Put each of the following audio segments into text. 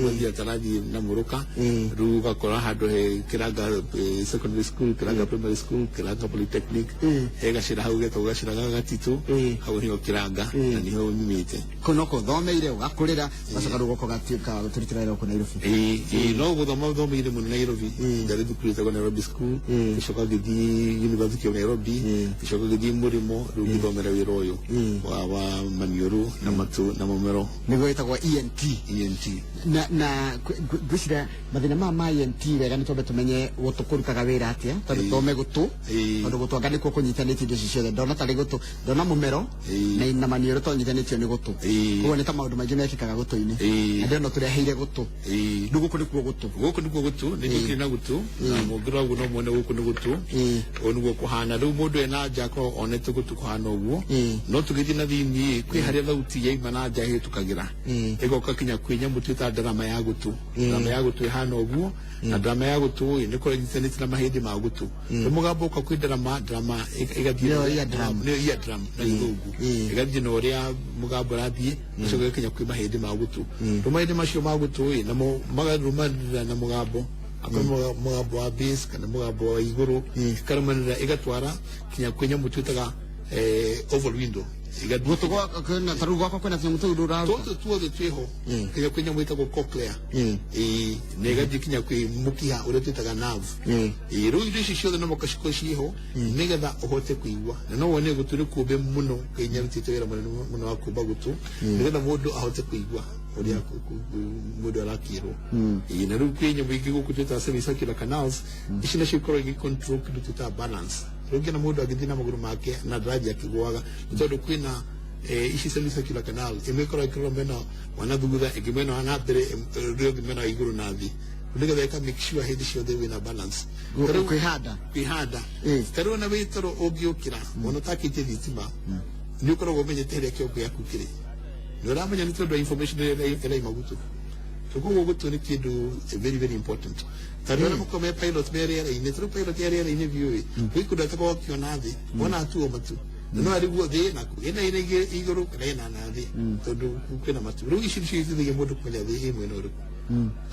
Mũthia tarathiĩ na mũrũka. Rĩu ũgakora handũ he Kĩranga Secondary School, Kĩranga Primary School, Kĩranga Polytechnic, he gacĩra hau getagwo gacĩra ga Gatitũ, hau nĩho Kĩranga na nĩho nyumĩte. Kũu no kũthomeire ũgakũrĩra, ũgacoka rĩu ũgoka ũgatuĩka wa gũtũrutĩra wĩra gũkũ Nairobi. Ĩĩ, no gũthoma thomeire mũno Nairobi. Ndarĩ thukuru ĩtagwo Nairobi School, ngĩcoka ngĩthiĩ University of Nairobi, ngĩcoka ngĩthiĩ Mũrĩmo, rĩu ngĩthomera wĩra ũyũ wa maniũrũ na matũ na mũmero. Nĩguo ĩtagwo ENT. ENT. Na ngwĩciria mathĩna maya ma ENT, wega nĩ twambe tũmenye gũtũ kũrutaga wĩra atĩa, twambe tũthome gũtũ, tondũ gũtũ anga nĩkuo kũnyitanĩtie indo ici ciothe. Ndona tarĩ gũtũ, ndona mũmero na maniũrũ to nyitanĩtio nĩ gũtũ. Koguo nĩ ta maũndũ maingĩ mekĩkaga gũtũ-inĩ. Na ndĩrona tũreheire gũtũ. Rĩu gũkũ nĩkuo gũtũ. Gũkũ nĩkuo gũtũ, nĩ njũkire na gũtũ, na mũngĩrora ũguo no muone gũkũ nĩ gũtũ. Ũũ nĩguo kũhana. Rĩu mũndũ ena nja akoragwo onete gũtũ kũhana ũguo, no tũgĩthiĩ na thĩiniĩ kwĩ harĩa thauti yaima na nja ĩhĩtũkagĩra, ĩgoka kinya kwĩ nyamũ twĩtaga ndarama ya gũtũ. Ndarama ya gũtũ ĩhana ũguo, na ndarama ya gũtũ ĩ nĩ ĩkoragwo ĩnyitanĩte na mahĩndĩ ma gũtũ. Rĩu mũgambo ũka kwĩ ndarama, ndarama ĩgathiĩ Nĩyo ear drum. Nĩyo ear drum na Gĩthũngũ. Ĩgathiĩ na ũrĩa mũgambo ũrathiĩ, ũcoke ũgakinya kwĩ mahĩndĩ ma gũtũ. Rĩu mahĩndĩ macio ma gũtũ ĩ namo magarũmanĩrĩra na mũgambo, akorwo mũgambo wa bass kana mũgambo wa igũrũ, ĩkarũmanĩrĩra ĩgatwara kinya kwĩ nyamũ twĩtaga oval window. Ĩgathiĩ Gũtũ gwa kwĩna ta rĩu gwakwa kwĩna tũnyamũ tũu rũraruta. Tũtũ tuothe twĩho, kinya kwĩ nyamũ ĩtagwo cochlea. Ĩĩ, na ĩgathiĩ kinya kwĩ mũkiha ũrĩa twĩtaga nerve. Ĩĩ, rĩu indo ici ciothe no mũhaka cikorwo ciĩho nĩgetha ũhote kũigua. Na no wone gũtũ nĩ kũmbe mũno, Ngai nĩ arutĩte wĩra mũnene mũno wa kũmba gũtũ nĩgetha mũndũ ahote kũigua ũrĩa mũndũ arakĩrwo. Ĩĩ, na rĩu kwĩ nyamũ ingĩ gũkũ twĩtaga semicircular canals. Ici nacio ikoragwo igĩ control kĩndũ twĩtaga balance. Rĩu ũngĩona mũndũ agĩthiĩ na magũrũ make na ndarathiĩ akĩgũaga, nĩ tondũ kwĩna ici semicircular canal, ĩmwe ĩkoragwo ĩkĩrora mwena wa na thutha, ĩngĩ mwena wa na mbere, ĩrĩa ĩngĩ mwena wa igũrũ na thĩ, nĩgetha ĩka make sure hĩndĩ ciothe wĩna balance. Kwĩhanda. Kwĩhanda. Ta rĩu ona wĩ toro ũngĩũkĩra ona ũtakĩtie thitima, nĩ ũkoragwo ũmenyete harĩa kĩongo gĩaku kĩrĩ, nĩ ũramenya nĩ tondũ wa information ĩrĩa ĩraima gũtũ. So koguo gũtũ nĩ kĩndũ very very important. Ta andũ arĩa makoragwo me pilot me rĩera-inĩ, ta rĩu pilot ya rĩera-inĩ biũ ĩ, gwĩ kũndũ atakoragwo akĩona thĩ, ona tu o matu, na no ariguo thĩ ĩna kũ, ĩna igũrũ kana ĩna na thĩ, tondũ kwĩna matu. Rĩu ici nĩcio iteithagia mũndũ kũmenya thĩ ĩ mwena ũrĩkũ,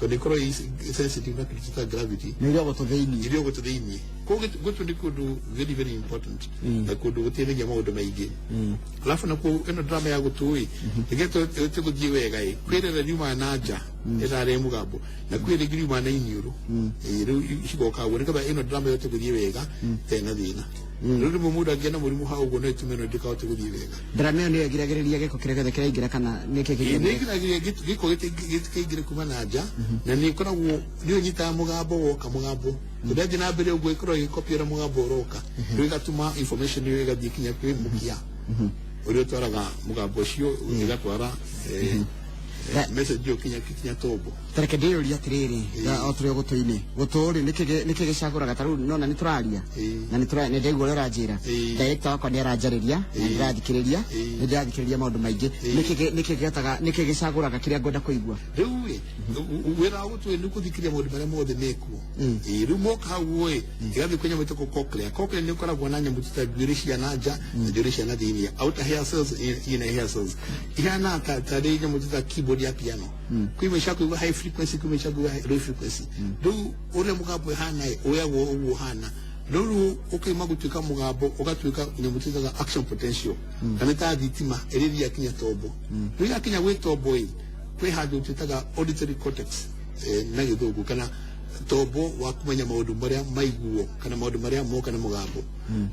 tondũ ĩkoragwo ĩ sensitive na kĩndũ ta gravity. Nĩ irio gũtũ thĩinĩ. Irio gũtũ thĩinĩ. Koguo gũtũ nĩ kũndũ very very important na kũndũ gũteithagia maũndũ maingĩ. Alafu nakuo ĩno drama ya gũtũ ĩ, ĩgetwo ĩte gũthiĩ wega ĩ, kwĩ rĩera riumaga na nja ĩrarĩ mũgambo, na kwĩ rĩngĩ riumaga na iniũrũ. Ĩ, rĩu cigoka ũguo nĩgetha ĩno drama ĩhote gũthiĩ wega ĩtarĩ na thĩna. Rĩu rĩmwe mũndũ angĩgĩa na mũrimũ hau ũguo, no ĩtũme ĩno ndĩkahote gũthiĩ wega. Ndarama ĩyo nĩyo ĩgiragĩrĩria gĩko kĩrĩa gĩothe kĩraingĩra kana nĩkĩ Ĩ, nĩ ĩgiragĩrĩria gĩko gĩtikaingĩre kuma na nja, na nĩ ĩkoragwo nĩyo ĩnyitaga mũgambo woka, mũgambo tondũ yathiĩ na mbere ũguo ĩkoragwo ĩgĩkopia ũrĩa mũgambo ũroka. Rĩu ĩgatũma information ĩyo ĩgathiĩ kinya kwĩ mũkiha ũrĩa ũtwaraga mũgambo ũcio, ĩgatwara message ĩyo kinya tombo. Tareke ndĩyũrie atĩrĩrĩ, o tũrĩ o gũtũ-inĩ, gũtũ rĩ, nĩkĩ gĩcagũraga? Ta rĩu nona nĩ tũraria na nĩ tũra nĩ ndaigua ũrĩa ũranjĩra. Director wakwa nĩ aranjarĩria na ndĩrathikĩrĩria, nĩ ndĩrathikĩrĩria maũndũ maingĩ. Nĩkĩ gĩhotaga, nĩkĩ gĩcagũraga kĩrĩa ngwenda kũigua? Rĩu ĩ, wĩra wa gũtũ nĩ gũthikĩrĩria maũndũ marĩa mothe mekuo. Ĩ, rĩu moka hau ĩ, ĩgathiĩ kwĩ nyamũ ĩtagwo cochlea. Cochlea nĩ ũkoragwo na nyamũ ta njuĩrĩ cia na nja na njuĩrĩ cia na thĩiniĩ, outer hair cells, inner hair cells, ihana tarĩ nyamũ ta keyboard ya piano. Kwĩ imwe cia kũigua high frequency, kwĩ imwe cia kũigua low frequency. Rĩu ũrĩa mũgambo ũhana ĩ, woyagwo ũguo ũhana. Rĩu ũkaima gũtuĩka mũgambo, ũgatuĩka nyamũ twĩtaga action potential, kana ta thitima ĩrĩa ĩthiaga kinya tombo. Rĩu yakinya gwĩ tombo ĩ, kwĩ handũ twĩtaga auditory cortex na Gĩthũngũ, kana tombo wa kũmenya maũndũ marĩa maiguo kana maũndũ marĩa moka na mũgambo.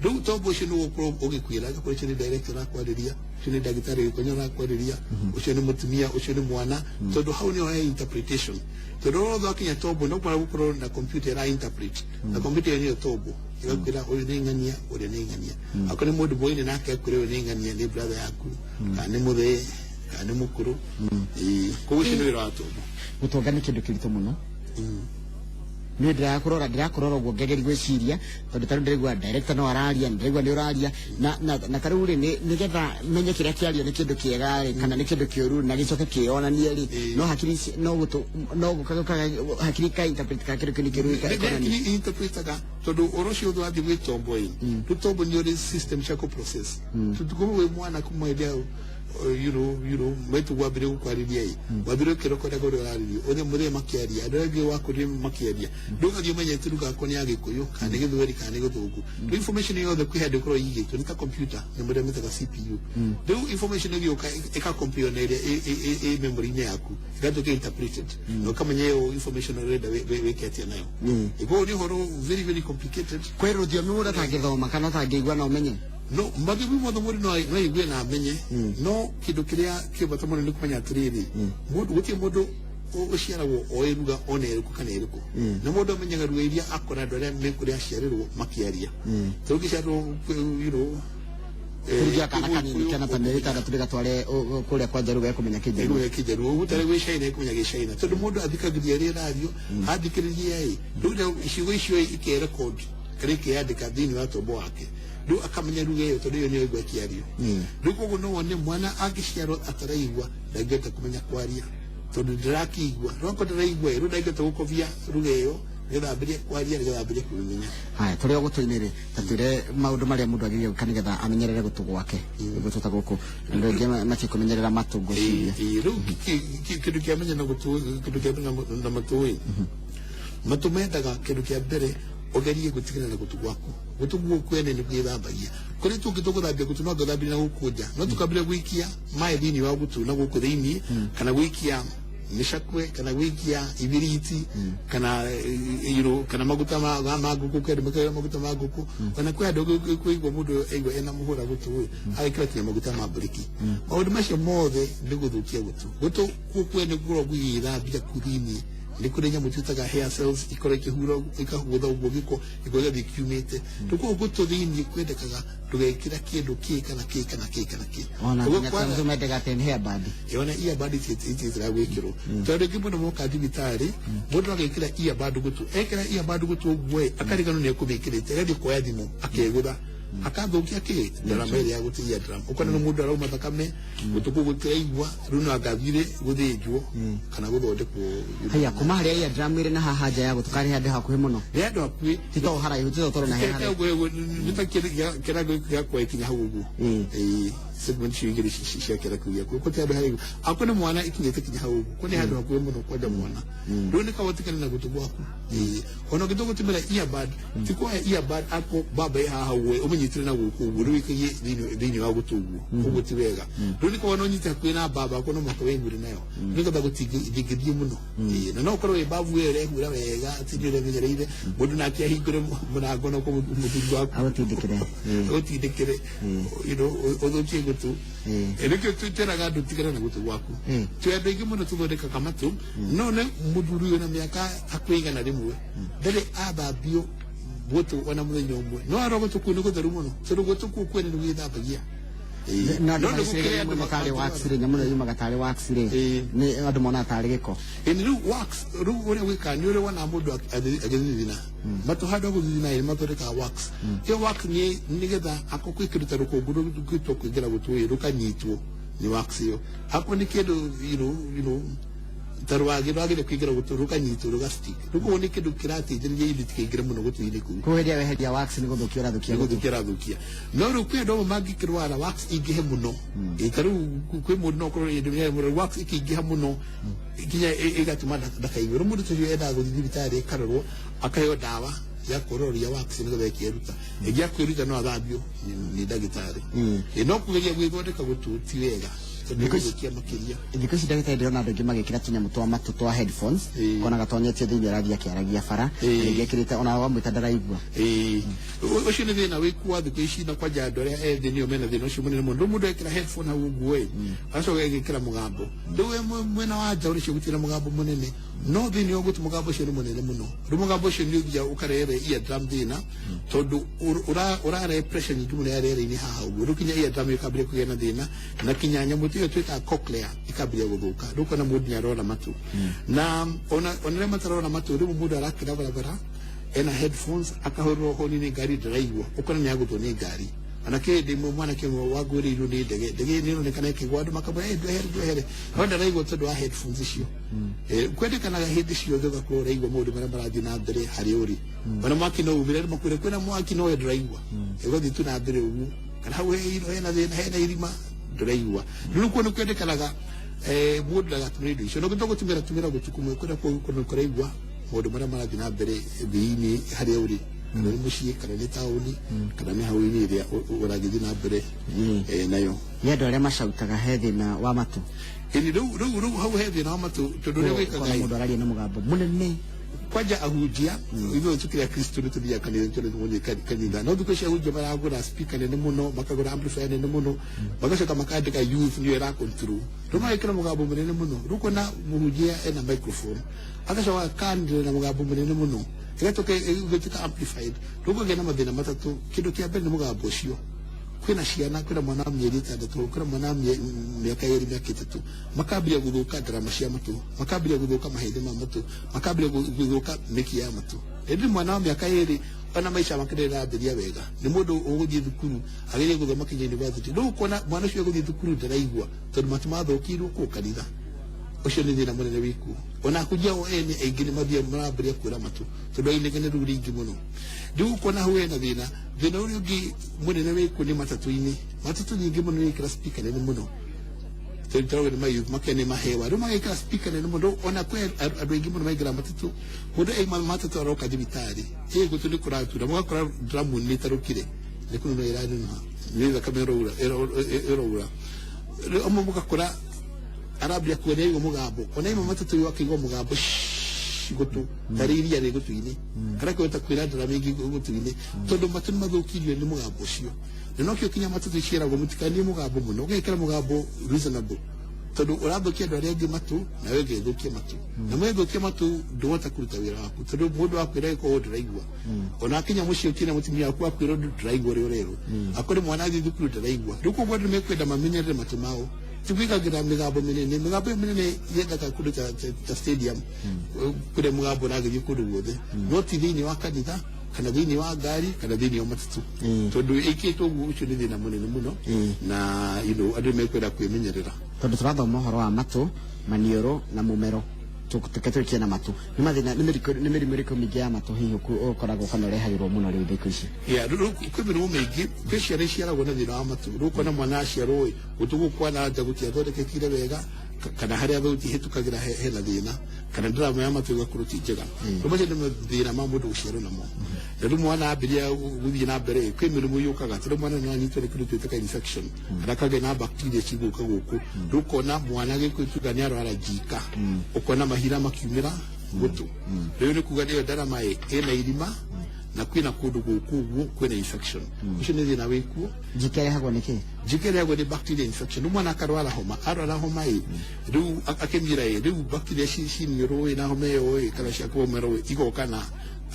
Rĩu tombo ũcio nĩ ũgũkorwo ũgĩkwĩra agakorwo ũcio nĩ director ũrakwarĩria, ũcio nĩ ndagĩtarĩ gĩkonyo ũrakwarĩria, ũcio nĩ mũtumia, ũcio nĩ mwana, tondũ hau nĩho he interpretation. Tondũ wothe wakinya tombo no kwara gũkorwo na computer ĩra interpret, na computer ĩyo nĩyo tombo, ĩgakwĩra ũyũ nĩ ng'ania, ũrĩa nĩ ng'ania. Akorwo nĩ mũndũ mũini nake akwĩra ũyũ nĩ ng'ania, nĩ brother yaku kana nĩ mũthee kana nĩ mũkũrũ. Ĩĩ, koguo ũcio nĩ wĩra wa tombo. Gũtonga nĩ kĩndũ kĩritũ mũno. Niĩ ndĩrakũrora ũguo ngĩgeria gwĩciria, tondũ tarĩu ndĩraigua director no araria, ndĩraigua nĩ ũraria na tarĩu rĩ, nĩgetha menye kĩrĩa kĩario nĩ kĩndũ kĩega rĩ kana nĩ kĩndũ kĩũru na gĩcoke kĩonanie rĩ, no hakiri no gũtũ no gũka hakiri ka interpret ka kĩndũ kĩu nĩ kĩũru ĩkonania. Nĩ interpretaga, tondũ ũhoro ũcio ũthiĩ wathiĩ gwĩ tombo ĩ, rĩu tombo nĩ ũrĩ system cia kũ process. Tondũ kuma wĩ mwana, kuma hĩndĩ ya Maitu gwambire gũkwarĩria ĩ wambire ũkĩrokoraga ũrĩa ũrarĩrio ũthe mũthee makĩaria andũ arĩa angĩ wakũrire makĩaria ndũgathiĩ ũmenyete ruga akwa nĩ ya Gĩkũyũ kana nĩ Gĩthweri kana nĩ Gĩthũngũ. Rĩu information yothe kwĩ handũ ĩkoragwo ĩigĩtwo nĩ ta computer, nyamũ ĩrĩa mĩtaga CPU. Rĩu information ĩgĩũka ĩkakompio na ĩrĩa ĩ memory-inĩ yaku, ĩgatuĩka interpreted na ũkamenya ĩyo information ũrenda wĩke atĩa nayo. Koguo nĩ ũhoro very very complicated. Kwĩ rũthiomi mũndũ atangĩthoma kana atangĩigua na ũmenye? No mathiomi mothe mũndũ no aigue na amenye, no kĩndũ kĩrĩa kĩ bata mũno nĩ kũmenya atĩrĩrĩ, mũndũ gũtirĩ mũndũ ũciaragwo oĩ ruga ona ĩrĩkũ kana ĩrĩkũ, na mũndũ amenyaga ruga iria akora andũ arĩa me kũrĩa aciarĩrwo makĩaria. Tarĩu ũngĩciarwo Kũrĩa kana kanini kana ta mĩeri 6 rĩgatware kũrĩa kwa Njaruo gekũmenya Kĩnjaruo. Ĩgũrĩa Kĩnjaruo ũguo tarĩ gwĩ China ĩkũmenya Gĩchina, tondũ mũndũ athikagĩrĩria rĩrĩa ĩrario athikĩrĩria ĩ rĩu ciugo icio ikerecord kana ikeyandĩka thĩinĩ wa tombo wake, rĩu akamenya ruga ĩyo tondũ ĩyo nĩyo aigua ĩkĩario. Rĩu koguo no wone mwana angĩciarwo ataraigua ndangĩhota kũmenya kwaria tondũ ndĩrakĩigua, no akorwo ndĩraigua ĩ rĩu ndangĩhota gũkobia ruga ĩyo nĩgetha ambĩrĩrie kwaria, nĩgetha ambĩrĩrie kũmĩmenya. Haya, tũrĩ o gũtũ-inĩ rĩ, ta twĩre maũndũ marĩa mũndũ agĩrĩire gwĩka nĩgetha amenyerere gũtũ gwake. Gũtũ ta gũkũ andũ aingĩ matikũmenyerera matũ ngwĩciria. Rĩu kĩndũ kĩa menya na gũtũ, kĩndũ kĩa mbere na matũ ĩ, matũ mendaga kĩndũ kĩa mbere ũgerie gũtigana na gũtũ gwaku. Gũtũ guo kwene nĩ gwĩthambagia. Kũrĩ tũngĩ tũgũthambia gũtũ no ngũthambia na gũkũ nja, no tũkambĩrĩria gũikia maĩ thĩinĩ wa gũtũ na gũkũ thĩinĩ, kana gũikia mĩcakwe, kana gũikia ibiriti, kana kana maguta ma ngũkũ, kwĩ andũ mekagĩra maguta ma ngũkũ, ona kwĩ andũ kũigua mũndũ aigua ena mũhũra gũtũ ĩ agekĩra kinya maguta ma mburiki. Maũndũ macio mothe nĩ gũthũkia gũtũ. Gũtũ kuo kwene gũkoragwo gũgĩthambia kuu thĩinĩ, nĩ kũrĩ nyamũ twĩtaga hair cells ikoragwo ikĩhura ikahũtha ũguo gĩko gĩko gĩgathiĩ kiumĩte. Rĩu koguo gũtũ thĩinĩ kwendekaga ndũgekĩra kĩndũ kĩ kana kĩ kana kĩ kana kĩ. Ona nginya ta mendega atĩ nĩ hairband. Ona earbud itiĩtĩra gwĩkĩrwo tondũ rĩngĩ mũndũ moka thibitarĩ mũndũ agekĩra earbud gũtũ, ekĩra earbud gũtũ ũguo ĩ akariganwo nĩ ekũmĩkĩrĩte, agathiĩ kuoya thimũ akegũtha akathũkia kĩ ndarama ĩrĩa ya gũtĩ eardrum, ũkona nĩ mũndũ arauma thakame gũtũ kũu gũtiraigua, rĩu no angathire gũthĩnjwo kana gũthondekwo. Haya, kuma harĩa eardrum ĩrĩ na haha nja ya gũtũ karĩ handũ hakuhĩ mũno? Nĩ handũ hakuhĩ. Ti to haraihu, ti to tũrona he haraihu. Nĩ ta kĩrango gĩa kinya hau ũguo. Ĩĩ, segment icio igĩrĩ cia kĩrango gĩaku kũti handũ haraihu akwa nĩ mwana ikinyĩte kinya hau ũguo, kũ nĩ handũ hakuhĩ mũno kwanja mwana. Rĩu nĩ kaba ũtigane na gũtũ gwaku. Ĩĩ, ona ũngĩtua gũtũmĩra earbud, ti kuoya earbud ako baba ĩ haha ũguo ũmĩnyitĩre na gũkũ ũguo rĩu ĩkagie thĩinĩ wa gũtũ ũguo, ũguo ti wega. Rĩu nĩ kaba no ũnyite hakuhĩ na baba ako no mũhaka wĩhure nayo nĩgetha gũtingĩthiĩ mũno. Ĩĩ, na no ũkorwo wĩ babu ĩyo ĩrehura wega atĩ nĩ ũremenyereire mũndũ nake ahingũre mũrango no mũthuri waku agũtindĩkĩre. Agũtindĩkĩre ũthũkie gũtũ. Nĩkĩo twĩraga andũ tigana na gũtũ gwaku. Twĩ andũ aingĩ mũno tũthondekaga matũ, no nĩ mũthuri wĩna mĩaka hakuhĩ 100 ndarĩ athambio gũtũ ona mũthenya ũmwe, no arora gũtũ kũu nĩ gũtheru mũno tondũ gũtũ kũu kwene nĩ gwĩthambagia. Na andũ magĩciragia nyamũ ĩno tarĩ wax rĩ, nyamũ ĩno yumaga tarĩ wax rĩ, nĩ andũ monaga tarĩ gĩko. Ĩni rĩu wax, rĩu ũrĩa gwĩkaga nĩ ũrĩa wonaga mũndũ agĩthithina matũ, handũ ha gũthithina ĩ mathondekaga wax. Ĩyo wax nĩ nĩgetha akorwo kwĩ kĩndũ ta rũkũngũ rũgĩtua kũingĩra gũtũ ĩ rũkanyitwo nĩ wax ĩyo, akorwo nĩ kĩndũ ta rwagĩ rwagĩrĩire kũingĩra gũtũ rũkanyitwo rũgastick. Rĩu koguo nĩ kĩndũ kĩrateithĩrĩria indo itikaingĩre mũno gũtũ-inĩ kũu. Koguo hĩndĩ ĩrĩa weheria wax nĩ gũthũkia ũrathũkia gũtũ. Nĩ gũthũkia ũrathũkia. No rĩu kwĩ andũ amwe mangĩkĩrwara wax ingĩhe mũno. Ĩ ta rĩu kwĩ mũndũ no ũkorwo hĩndĩ ĩrĩa mũrwaru wax ĩkĩingĩha mũno nginya ĩgatũma ndakaigue. Rĩu mũndũ ta ũcio endaga gũthiĩ thibitarĩ ĩkarorwo akaheo ndawa ya kũroria wax nĩgetha ĩkĩruta. Ĩngĩ kwĩruta no athambio nĩ ndagĩtarĩ. No kũgeria gwĩthondeka gũtũ ti wega tondũ gũthũkia makĩria. Thikũ ici ndagĩtarĩ ndĩrona andũ aingĩ magĩkĩra tũnyamũ twa matũ twa headphones, kona gatonyetio thĩinĩ arathiĩ akĩaragia bara, rĩngĩ ekĩrĩte ona wamwĩta ndaraigua. Ũcio nĩ thĩna wĩkuo wa thikũ ici, na kwanja andũ arĩa ethĩ nĩo mena thĩna ũcio mũnene mũno. Rĩu mũndũ ekĩra headphone hau ũguo ĩ agacoka agĩkĩra mũgambo, rĩu we mwena wa nja ũrĩcio gũtirĩ na mũgambo mũnene, no thĩinĩ wa gũtũ mũgambo ũcio nĩ mũnene mũno. Rĩu mũgambo ũcio nĩ ũthiaga ũkarehe eardrum thĩna tondũ ũrarehe pressure nyingĩ mũno ya rĩera-inĩ haha ũguo, rĩu kinya eardrum ĩkambĩrĩria kũgĩa na thĩna, na kinya nyamũ ĩyo twĩtaga cochlea ĩkambĩrĩria gũthũka. Rĩu ũkona mũndũ nĩ arora matũ, na ona arĩa matarora matũ, rĩu mũndũ arakĩra barabara ena headphones akahũrĩrwo honi nĩ ngari ndaraigua, ũkona nĩ agũthwo nĩ ngari. Ona kĩndĩ ĩmwe mwanake ũmwe wagwĩrĩirwo nĩ ndege, ndege nĩ ĩronekana ĩkĩgwa, andũ makamwĩra ndwehere ndwehere, no ndaraigua tondũ wa headphones icio. Kwendekanaga hĩndĩ ciothe ũgakorwo ũraigua maũndũ marĩa marathiĩ na mbere harĩa ũrĩ. Ona mwaki no umire andũ makwĩre kwĩna mwaki no we ndũraigua, ũgathiĩ tu na mbere ũguo, kana hau he hena thĩna hena irima Ndũraigua. Rĩu kuo nĩ kwendekanaga mũndũ ndagatũmĩre indo icio, no gũtũmĩra tũmĩra gũtũ kũmwe kũrĩa kũu kũraigua maũndũ marĩa marathiĩ na mbere thĩinĩ harĩa ũrĩ, kana nĩ mũciĩ, kana nĩ taũni, kana nĩ hau-inĩ ĩrĩa ũragĩthiĩ na mbere nayo. Nĩ andũ arĩa macautaga he thĩna wa matũ? Ĩni, rĩu hau he thĩna wa matũ, tondũ ũrĩa wĩkaga Ũkona mũndũ araria na mũgambo mũnene. Kwanja ahunjia, ithuĩ tukĩrĩ Akristo nĩ tũthiaga kanitha, tũrĩ tũgũthiĩ kanitha, no thikũ ici ahunjia maragũra speaker nene mũno, makagũra amplifier nene mũno, magacoka makandĩka youth nĩyo ĩra control. Rĩu magekĩra mũgambo mũnene mũno. Rĩu ũkona mũhunjia ena microphone, agacoka akanĩrĩra na mũgambo mũnene mũno, ĩgatuĩka ĩgatuĩka amplified. Rĩu kũgĩa na mathĩna matatũ. Kĩndũ kĩa mbere nĩ mũgambo ũcio. Kwĩna ciana, kwĩna mwana wa mĩeri 6, kwĩna mwana wa mĩaka 2, mĩaka 3, makambia gũthũka ndarama cia matũ, makambia gũthũka mahĩndĩ ma matũ, makambia gũthũka mĩkiha ya matũ. Ĩndĩ mwana wa mĩaka 2, ona maica make ndarambĩria wega, nĩ mũndũ ũgũthiĩ thukuru, agerie gũthoma kinya university. Rĩu ũkona mwana ũcio agũthiĩ thukuru ndaraigua, tondũ matũ mathũkĩirwo kũu kanitha. Ũcio nĩ thĩna mũnene wĩkuo. Ona ahunjia o ene aingĩ nĩ mathiaga marambĩrĩria kũra matũ, tondũ inegene rĩu rĩingĩ mũno. Rĩu ũkona hau hena thĩna. Thĩna ũrĩa ũngĩ mũnene wĩkuo nĩ matatũ-inĩ. Matatũ nyingĩ mũno nĩ ĩkĩra speaker nene mũno, tondũ nĩ mayouth makĩa nĩ mahewa, rĩu magekĩra speaker nene mũno. Ona kwĩ andũ aingĩ mũno maingĩra matatũ, mũndũ aima matatũ aroka thibitarĩ, ĩ gũtũ nĩ kũratura, mũgakora dramu nĩ ĩtarũkire, nĩ kũnuna ĩranunuha, nĩ thakame ĩraura ĩraura. Rĩu amwe mũgakora arambia kuona aigua mũgambo, ona aima matatũ yo akĩigua mũgambo shhh, gũtũ tarĩ iria rĩ gũtũ-inĩ, kana kũhota kwĩra ndarama ĩngĩ gũtũ-inĩ, tondũ matũ nĩ mathũkirio nĩ mũgambo ũcio. Na nokĩo kinya matatũ ciĩragwo mũtikanie mũgambo mũno, ũgekĩra mũgambo reasonable, tondũ ũrathũkia andũ arĩa angĩ matũ, nawe ũgethũkia matũ, na mwethũkia matũ ndũhota kũruta wĩra waku, tondũ mũndũ akwĩra gĩkorwo ndũraigua. Ona akinya mũciĩ ũkĩna mũtumia waku, akwĩra ũndũ ndũraigua ũrĩa ũrerwo, akorwo mwana athiĩ thukuru ndaraigua. Rĩu koguo andũ nĩmekwenda mamenyerere matũ mao, ti gwĩkagĩra mĩgambo mĩnene. Mĩgambo ĩyo mĩnene yendaga kũndũ ta stadium, kũrĩa mũgambo ũragĩthiĩ kũndũ guothe, no ti thĩinĩ wa kanitha, kana thĩinĩ wa ngari, kana thĩinĩ wa matatũ, tondũ ĩkĩtwo ũguo, ũcio nĩ thĩna mũnene mũno. Na andũ nĩmekwenda kwĩmenyerera. Tondũ tũrathoma ũhoro wa matũ, maniũrũ na mũmero, tũke tũrĩkie na matũ. Nĩ mathĩna nĩ mĩrimũ ĩrĩkũ mĩingĩ ya matũ hihi ũkoragwo kana ũrehagĩrwo mũno rĩu thikũ ici? Yeah, rĩu kwĩ mĩrimũ mĩingĩ. Kwĩ ciana iciaragwo na thĩna wa matũ. Rĩu ũkona mwana aciarwo ĩ gũtũ gũkũ kwa na nja gũtiathondekekire wega, kana harĩa thauti ĩhĩtũkagĩra hena thĩna, kana ndarama ya matũ ĩgakorwo ti njega. Rĩu macio nĩ mathĩna ma mũndũ gũciarwo namo. Na rĩu mwana ambĩrĩria gũthiĩ na mbere, kwĩ mĩrimũ yũkaga, tondũ mwana no anyitwo nĩ kĩndũ twĩtaga infection, kana kagĩa na bacteria cigũka gũkũ. Rĩu ũkona mwana gĩkwĩtuga nĩ arwara njika, ũkona mahira makiumĩra gũtũ. Rĩu nĩ kuga ĩyo ndarama ĩ ĩna irima, na kwĩna kũndũ gũkũ ũguo kwĩna infection. Ũcio nĩ thĩna wĩkuo. Njika ĩrehagwo nĩ kĩ? Njika ĩrehagwo nĩ bacteria infection. Rĩu mwana akarwara homa, arwara homa ĩ, rĩu akĩmira ĩ, rĩu bacteria ci maniũrũ ĩ na homa ĩyo ĩ, kana cia kũmero ĩ, igoka na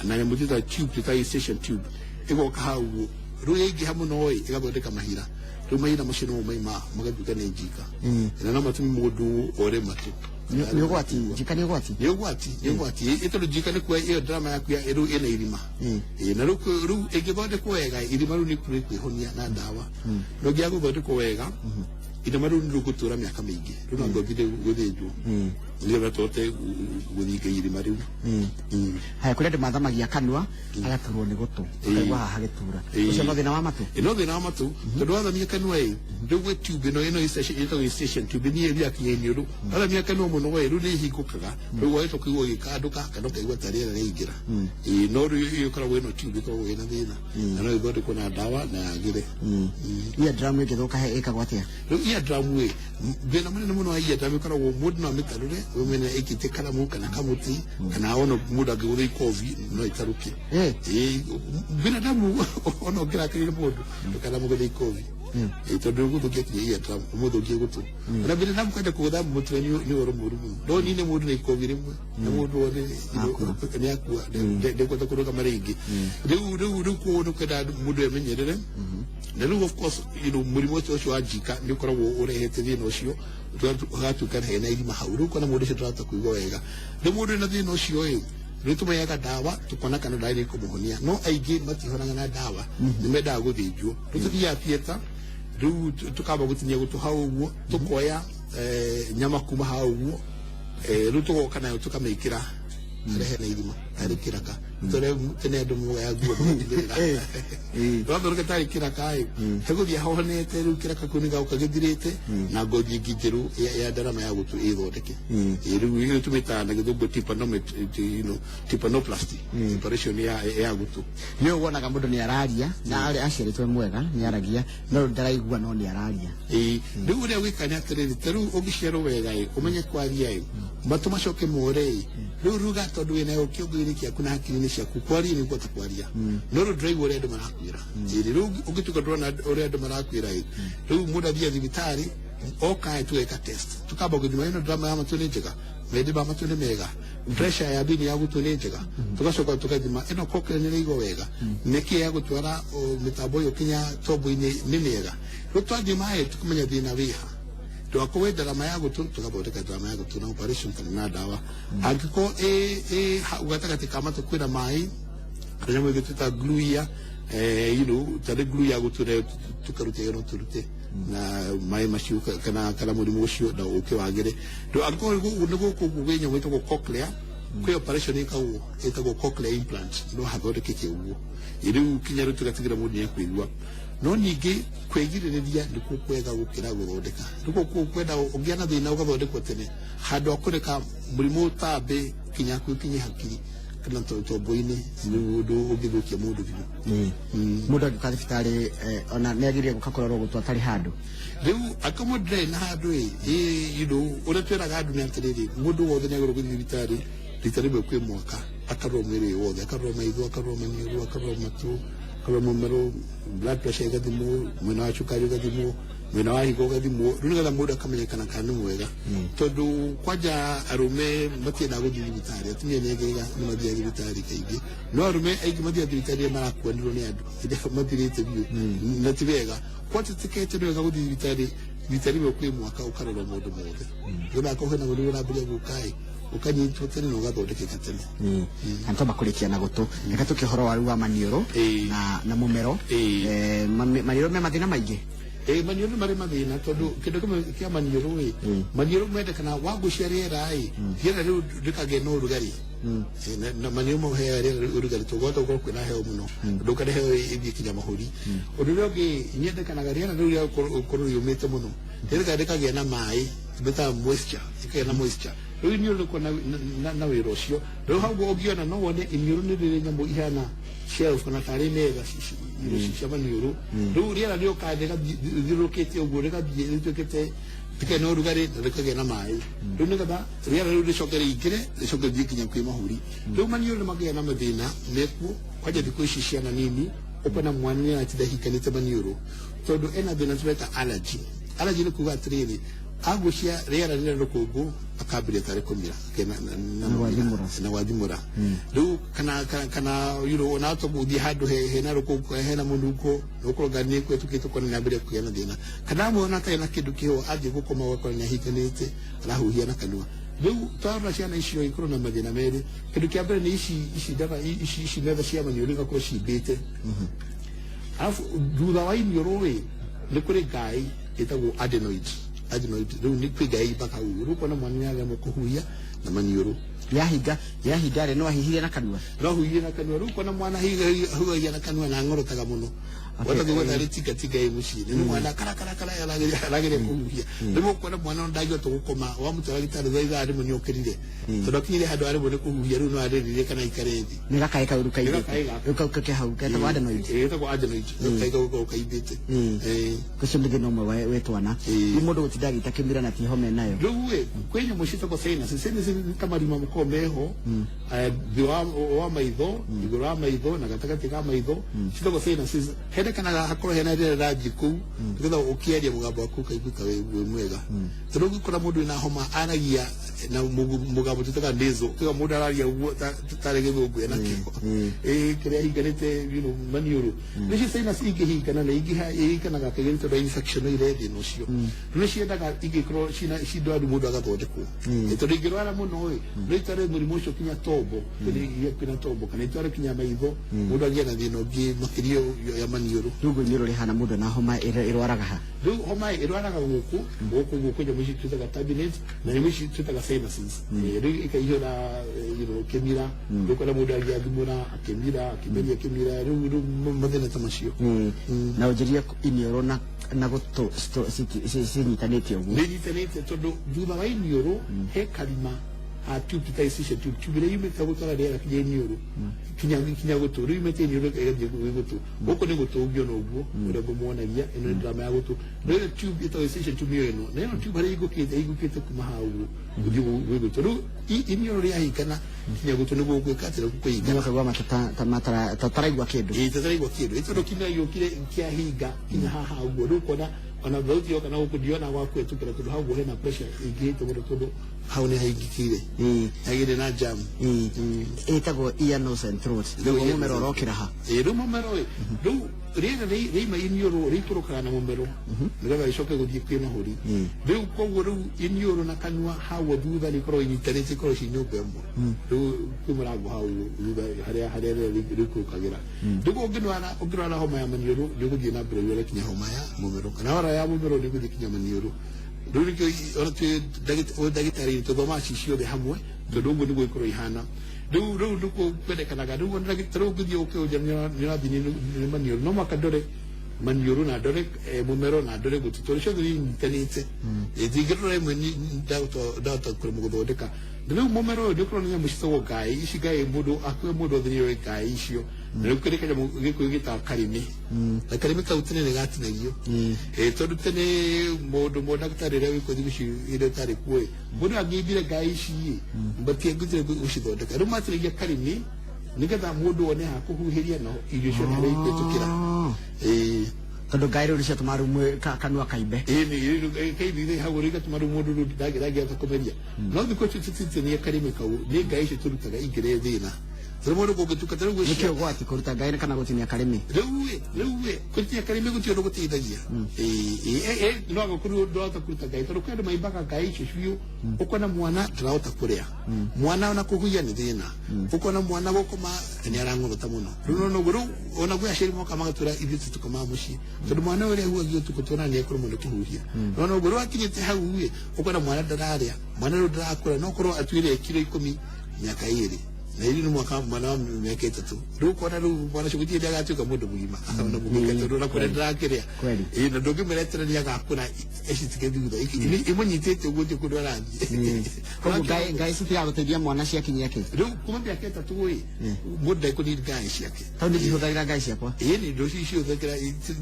nyamũ twĩtaga tube, twĩtaga eustachian tube, ĩgoka hau ũguo. Rĩu yaingĩha mũno ĩ, ĩgathondeka mahira. Rĩu mahira macio nĩmo maima magatuĩka nĩ njika, na no matũme mũndũ ore matũ. Nĩ ũgwati? Njika nĩ ũgwati? Nĩ ũgwati, nĩ ũgwati. Ĩ tondũ njika nĩ kuga ĩyo ndarama yaku ya rĩu ĩna irima. Ĩ, na rĩu ĩngĩthondekwo wega, irima rĩu nĩ kwĩhonia na ndawa, no ĩngĩaga gũthondekwo wega, irima rĩu nĩ rĩgũtũra mĩaka mĩingĩ. Rĩu no ngũthire gũthĩnjwo nĩgetha tũhote gũthinga irima rĩu. Haya, kũrĩ andũ mathamagia kanua agaturwo nĩ gũtũ, akaigua haha hagĩtura. Ũcio no thĩna wa matũ? Ĩ, no thĩna wa matũ, tondũ wathamia kanua ĩ, rĩu gwĩ tube ĩno ĩtagwo eustachian tube, niĩ ĩthiaga kinya iniũrũ. Wathamia kanua mũno ĩ, rĩu nĩ ĩhingũkaga, rĩu wahota kũigua gĩkandũka, kana ũkaigua ta rĩera rĩaingĩra. Ĩ, no rĩu ĩyo ĩkoragwo ĩno tube ĩkoragwo ĩna thĩna, na no ĩthondekwo na ndawa na yagĩre. Ear drum ĩngĩthũka ĩkagwo atĩa? Rĩu ear drum ĩ, thĩna mũnene mũno wa ear drum ĩkoragwo mũndũ no amĩtarũre, ũmene ĩkĩte karamu kana kamũtĩ, kana ona mũndũ angĩgũtha ikobi no ĩtarũke. Ĩ, binadamu ona ũngĩrakarĩra mũndũ, ndũkanamũgũthe ikobi. Ĩ, tondũ ũgũthũkia kinya ear drum, ũmũthũkie gũtũ. Ona binadamu kwenda kũgũtha mũtwe nĩ ũhoro mũũru mũno, no nine mũndũ na ikobi rĩmwe na mũndũ wone nĩ akua, ndekũhota kũrũgama rĩngĩ. Rĩu koguo nĩ kwenda mũndũ emenyerere. Na rĩu of course mũrimũ ũcio wa njika nĩ ũkoragwo ũrehete thĩna ũcio, ũgatuĩka hena irima hau. Rĩu ũkona mũndũ ũcio ndarahota kũigua wega. Rĩu mũndũ wĩna thĩna ũcio ĩ, rĩu tũmaheaga ndawa, tũkona kana ndawa nĩ ĩkũmũhonia, no aingĩ matihonaga na ndawa, nĩ mendaga gũthĩnjwo. Rĩu tũthiaga theatre, rĩu tũkamba gũtinia gũtũ hau ũguo, tũkoya nyama kuma hau ũguo, rĩu tũgoka nayo tũkamĩkĩra Harĩa hena irima tarĩ kĩraka, tondũ tene andũ moyaga nguo magatigĩrĩra. Rwathondeka tarĩ kĩraka ĩ, hegũthiĩ ahonete. Rĩu kĩraka kĩu nĩgaũka gĩthirĩte na ngothi ĩngĩ njerũ ya ndarama ya gũtũ ĩthondeke. Rĩu ĩyo tũmĩtaga na gĩthũngũ tympanoplasty operation ya gũtũ. Nĩ wonaga mũndũ nĩ araria na arĩ aciarĩtwo mwega, nĩ aragia, no ndaraigua, no nĩ araria. Ĩĩ, rĩu ũrĩa gwĩka nĩ atĩrĩrĩ, ta rĩu ũngĩciarwo wega ĩ, ũmenye kwaria ĩ, matũ macoke more ĩ, rĩu ruga tondũ wĩnayo kĩongo-inĩ kĩaku na hakiri-inĩ ciaku, kwaria nĩ ũkũhota kwaria, no rĩu ndũraigua ũrĩa andũ marakwĩra. Ĩĩ, rĩu ũngĩtuĩka ndũrona ũrĩa andũ marakwĩra ĩ, rĩu mũndũ athiĩ thibitarĩ oka ĩ, tũgeka test, tukamba gũthima ĩno ndarama ya matũ nĩ njega, mende ma matũ nĩ mega, pressure ya thĩinĩ ya gũtũ nĩ njega, tugacoka tugathima ĩno cochlea nĩ ĩraigua wega, mĩkiha ya gũtwara mĩtambo ĩyo kinya tombo-inĩ nĩ mĩega. Rĩu twathima ĩ, tukamenya thĩna wĩha. Ndwakorwo ĩ ndarama ya gũtũ, tũgathondeka ndarama ya gũtũ na operation kana na ndawa. Angĩkorwo ĩ hau gatagatĩ ka matũ kwĩna maĩ kana nyamũ ĩngĩ twĩta glue ear, tarĩ glue ya gũtũ nayo tũkaruta ĩyo, no tũrute na maĩ macio kana mũrimũ ũcio na ũke wagĩre. Rĩu angĩkorwo nĩ gũkũ ũguo gwĩ nyamũ ĩtagwo cochlea, kwĩ operation ĩkagwo ĩtagwo cochlear implant, no hathondekeke ũguo. Rĩu kinya rĩu tũgatigĩra mũndũ nĩ ekũigua. No ningĩ kwĩgirĩrĩria nĩkuo kwega gũkĩra gũthondeka. Nĩkuo kwenda ũngĩa na thĩna ũgathondekwo tene, handũ ha kũreka mũrimũ ũtambe kinya hakuhĩ hakiri kana tombo-inĩ, nĩ ũndũ ũngĩthũkia mũndũ biũ. Mũndũ angĩũka thibitarĩ, ona nĩ agĩrĩire gũka kũrorwo gũtũ atarĩ handũ? Rĩu angĩkorwo mũndũ ndarĩ na handũ ĩ, ũrĩa twĩraga andũ nĩ atĩrĩrĩ, mũndũ wothe nĩ agĩrĩirwo gũthiĩ thibitarĩ rita rĩmwe kwĩ mwaka, akarorwo mwĩrĩ wĩ wothe, akarorwo maitho, akarorwo maniũrũ, akarorwo matũ, akarorwo mũmero, blood pressure ĩgathimwo, mwena wa cukari ũgathimwo, mwena wa higo ũgathimwo, rĩu nĩgetha mũndũ akamenyekana kana nĩ mwega. Tondũ kwanja arũme matiendaga gũthiĩ thibitarĩ, atumia nĩ agega nĩ mathiaga thibitarĩ kaingĩ, no arũme aingĩ mathiaga thibitarĩ rĩrĩa marakuanĩrwo nĩ andũ, hĩndĩ ĩyo mathirĩte biũ, na ti wega. Kwatetekete nĩ wega gũthiĩ thibitarĩ rita rĩmwe kwĩ mwaka, ũkarorwo maũndũ mothe, nĩgetha akorwo hena mũrimũ ũrambĩrĩria gũka ĩ, ũkanyitwo tene na ũgathondekeka tene. Na twamba kũrĩkia na gũtũ, reke tũke ũhoro wa rĩu wa maniũrũ na mũmero. Maniũrũ me mathĩna maingĩ. Ĩ, maniũrũ nĩ marĩ mathĩna, tondũ kĩndũ kĩmwe kĩa maniũrũ ĩ, maniũrũ mendekana wagucia rĩera ĩ, rĩera rĩu rĩkagĩa na ũrugarĩ. Na maniũrũ maheaga rĩera ũrugarĩ, tondũ gwahota gũkorwo kwĩna heho mũno, ndũkare heho ĩthiĩ kinya mahũri. Ũndũ ũrĩa ũngĩ, nyendekanaga rĩera rĩu rĩa gũkorwo rĩũmĩte mũno, rĩrĩa rĩkagĩa na maĩ, mĩtaga moisture, ĩkagĩa na moisture. Rĩu iniũrũ rĩkorwo na wĩra ũcio. Rĩu hau ũngĩona, no wone iniũrũ nĩ rĩrĩ nyamũ ihana shelf kana tarĩ metha irio cia maniũrũ. Rĩu rĩera rĩoka rĩthiũrũrũkĩte ũguo, rĩgathiĩ rĩtuĩkĩte rĩkagĩa na ũrugarĩ na rĩkagĩa na maĩ. Rĩu nĩgetha rĩera rĩu rĩcoke rĩingĩre, rĩcoke rĩthiĩ nginya kwĩ mahũri. Rĩu maniũrũ nĩ magĩa na mathĩna mekuo. Kwanja thikũ ici ciana nini, ũkona mwana nĩ aratinda ahinganĩte maniũrũ tondũ ena thĩna tũreta allergy. Allergy nĩ kuga atĩrĩrĩ, agucia rĩera rĩrĩa rũkũngũ akambĩrĩria tarĩ kũmira na gwathimũra. Na gwathimũra. Rĩu kana ona hata gũthiĩ handũ hena rũkũngũ, hena mũnungo, nĩgũkorwo ngari nĩ ĩkũhetũkĩte, ũkona nĩ ambĩrĩria kũgĩa na thĩna. Kana amwe ona atarĩ na kĩndũ kĩho, athiĩ gũkoma ũgakora nĩ ahinganĩte, arahuhia na kanua. Rĩu twarora ciana icio ikorwo na mathĩna merĩ. Kĩndũ kĩa mbere nĩ ici ndara ici metha cia maniũrũ igakorwo cimbĩte. Alafu thutha wa iniũrũ ĩ, nĩ kũrĩ ngai ĩtagwo adenoid. Adenoid rĩu nĩ kwĩ ngai mpaka hau. Rĩu ũkona mwana nĩ aremwo kũhuhia na maniũrũ. Yahinga rĩ, no ahihirie na kanua? No ahuhie na kanua. Rĩu ũkona mwana ahuhagia na kanua na ang'orotaga mũno. Wata gwetha arĩ tinga tinga ĩ mũciĩ, nĩ mwana kara kara kara arageria kũhuhia. Rĩmwe ũkona mwana ndangĩhota gũkoma, wamũtwara gĩtanda thaa ithaa rĩmwe nĩ okĩrire, tondũ akinyire handũ aremwo nĩ kũhuhia. Rĩu no arĩrire kana aikare thĩ. Nĩ gakaĩ kau rĩu Nĩ gakaĩ gaka. Rĩu kau kake hau getagwo adenoid. Ĩ, getagwo adenoid, gakaĩ kau gakoragwo kaimbĩte. Ũcio nĩ thĩna ũmwe wĩ twana. Nĩ mũndũ gũtinda agĩita kĩmira na ti homa enayo. Rĩu ĩ, kwĩ nyamũ ciĩtagwo sinus. Sinus nĩ ta marima makoragwo meho thĩ wa maitho, igũrũ wa maitho na gatagatĩ ka maitho, ciĩtagwo sinuses. Hendekanaga hakorwo hena rĩera rĩrathiĩ kũu, nĩgetha ũkĩaria mũgambo waku ũkaiguĩka wĩ mwega. Tondũ ũngĩkora mũndũ wĩna homa aragia na mũgambo twĩtaga nasal, ũkauga mũndũ araria ũguo tarĩ gĩthũngũ ena kĩo ĩ kĩrĩa ahinganĩte maniũrũ. Nĩcio sinus ingĩhingana, na ingĩhinganaga kaingĩ nĩ tondũ wa infection ĩrĩa thĩna ũcio. Rĩu nĩ ciendaga ingĩkorwo cina ci ndwaru, mũndũ agathondekwo. Tondũ ingĩrwara mũno ĩ, no itware mũrimũ ũcio kinya tombo, tondũ iria kwĩna tombo, kana itware kinya maitho, mũndũ agĩe na thĩna ũngĩ makĩria ya maniũrũ. iniũrũ. Rĩu ũguo iniũrũ rĩhana mũndũ na homa ĩrwaraga ha? Rĩu homa ĩrwaraga gũkũ gũkũ gũkũ, nyamũ ici twĩtaga turbinates na nyamũ ici twĩtaga sinuses. Rĩu ikaihũra kĩmira, rĩu kũrĩa mũndũ agĩathimũra akĩmira akĩmeria kĩmira, rĩu mathĩna ta macio. Na ũnjĩrie iniũrũ na gũtũ cinyitanĩte ũguo? Nĩ inyitanĩte, tondũ thutha wa iniũrũ he karima ha tube ta ici tube, tube ĩrĩa yumĩte gũtwara rĩera kinya iniũrũ kinya gũtũ, rĩu yumĩte iniũrũ ĩgathiĩ gwĩ gũtũ. Gũkũ nĩ gũtũ ũngĩona ũguo ũrĩa ngũmuonagia, ĩno nĩ drama ya gũtũ. Rĩu ĩno tube ĩtagwo Eustachian tube nĩyo ĩno, na ĩno tube harĩa ĩhingũkĩte ĩhingũkĩte kuma haha ũguo gũthiĩ gwĩ gũtũ. Rĩu iniũrũ rĩahingana kinya gũtũ nĩguo gwĩka atĩ kũhingana. Nĩũkaigua matũ ta taraigua kĩndũ. Ĩĩ, tataraigua kĩndũ, ĩ tondũ kinya gĩũkire kĩahinga kinya haha ũguo. Rĩu ũkona ona thauti yoka na gũkũ ndiona gwa kũhetũkĩra, tondũ hau ũguo hena pressure ĩingĩhĩte mũno, tondũ hau nĩ haingĩkĩire, hagĩrĩ na jam. Ĩtagwo ear, nose and throat. Rĩu nĩguo mũmero ũrokĩra ha? Ĩ, rĩu mũmero ĩ, rĩu rĩera rĩima iniũrũ rĩikũrũkaga na mũmero nĩgetha rĩcoke gũthiĩ kwĩ mahũri. Rĩu koguo rĩu iniũrũ na kanua hau thutha rĩkorwo inyitanĩte, ikorwo ci nyũmba ĩmwe. Rĩu kwĩ mũrango hau thutha harĩa rĩera rĩikũrũkagĩra. Rĩu ũngĩrwara homa ya maniũrũ, nĩ ũgũthiĩ na mbere ũrware kinya homa ya mũmero, kana warwara ya mũmero nĩ ũgũthiĩ kinya maniũrũ. Rĩu nĩkĩo ona twĩ ndagĩtarĩ tũthomaga ci ciothe hamwe, tondũ ũguo nĩguo ikorwo ihana. Rĩu nĩkuo kwendekanaga. Rĩu ona ndagĩtarĩ ũngĩthiĩ ũkĩũnja nĩ ũrathiĩ nĩ maniũrũ, no mũhaka ndore maniũrũ na ndore mũmero na ndore gũtũ, tondũ ciothe nĩ inyitanĩte. Ndingĩrora ĩmwe ndahota kũremwo gũthondeka. Na rĩu mũmero ũyũ nĩ ũkorwo na nyamũ citagwo ngaĩ ici. Ngaĩ mũndũ akuhe mũndũ othe nĩoĩ ngaĩ icio. Na rĩu kĩrĩ kanyamũ Gĩkũyũ gĩtaga karĩmĩ, na karĩmĩ kau tene nĩ gatinagio. Tondũ tene mũndũ ndagĩtarĩ ũrĩa wĩkuo thikũ ici ĩrĩa ũtarĩ kuo ĩ, mũndũ angĩimbire ngaĩ ici ĩ, matiangĩhotire gũcithondeka. Rĩu matinagia karĩmĩ nĩgetha mũndũ one ha kũhuhĩria no irio cione harĩa ikũhĩtũkĩra. Ĩĩ. Tondũ ngai rĩu nĩciatũma rĩu kanua kaimbe. Ĩĩ, nĩ kaibire hau rĩu gatũma rĩu mũndũ rĩu ndangĩhota kũmeria. No thikũ ici tũtitania karĩmĩ kau, nĩ ngai icio tũrutaga ingĩrehe thĩna, tondũ mũndũ kũngĩtuka ta rĩu nĩkĩ ũgwati kũruta ngai kana gũtinia karĩmĩ? Rĩu ĩ, kũtinia karĩmĩ gũtirĩ ũndũ gũteithagia. Ĩĩ, no agakorwo ndũrahota kũruta ngai, tondũ kwĩ andũ maimbaga ngai icio biũ, ũkona mwana ndarahota kũrĩa, mwana ona kũhuhia nĩ thĩna, ũkona mwana gũkoma nĩ arang'orota mũno. Rĩu no ũguo rĩu ona gwĩ aciari moka magatwĩra ithuĩ tũtikomaga mũciĩ, tondũ mwana ũrĩa ahuhagia ũtukũ tuona nĩ ekũremwo nĩ kũhuhia. No ũguo rĩu akinyĩte hau ĩ, ũkona mwana ndararĩa, mwana rĩu ndarakũra, no korwo atuire kiro 10 mĩaka 2, na iri nĩ mwaka mwana wa mĩaka 3. Rĩu ũkona rĩu mwana ũcio gũtirĩ hĩndĩ agatuĩka mũndũ mũgima ona mũgĩka, tondũ ona kũrĩa ndarakĩrĩa. Ĩĩ, na ndũngĩmũretera nĩ agakũra ecitike thutha imũnyitĩte ũguo ti kũndũ arathiĩ. Koguo ngai citigaga gũteithia mwana ciakinyia kĩ? Rĩu kuma mĩaka 3 ĩ, mũndũ ndekũnid ngai ciake. Tondũ ndihũthagĩra ngai ciakwa. Ĩĩ, nĩ ndũ ciũthagĩra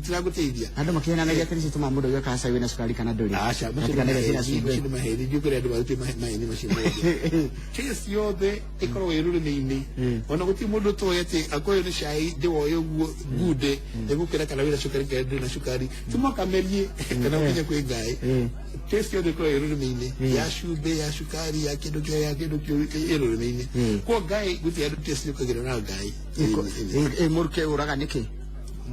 tiragũteithia. Andũ makĩhenanagia atĩ nĩcitũmaga mũndũ aigue kaca wĩna cukari kana ndũrĩ. Aca. Matiganĩre ciĩna cumbĩ. Macio nĩ maheni, ndiũkũrĩa andũ marutĩte maheni macio mothe. Taste yothe ĩkoragwo ĩ rũrĩmĩ-inĩ. Ona gũtirĩ mũndũ ũtoĩ atĩ akorwo nĩ cai ndĩwoe ũguo ngunde ĩgũkĩra kana wĩna cukari kana ndũrĩ na cukari, ti mũhaka merie kana ũkinye kwĩ ngai. Taste yothe ĩkoragwo ĩ rũrĩmĩ-inĩ, ya cumbĩ, ya cukari, ya kĩndũ kĩa ya kĩndũ kĩũru ĩ rũrĩmĩ-inĩ. Kwa ngai gũtirĩ andũ taste yũkagĩra na ngai. Ĩ mũrukĩ ũraga nĩkĩ?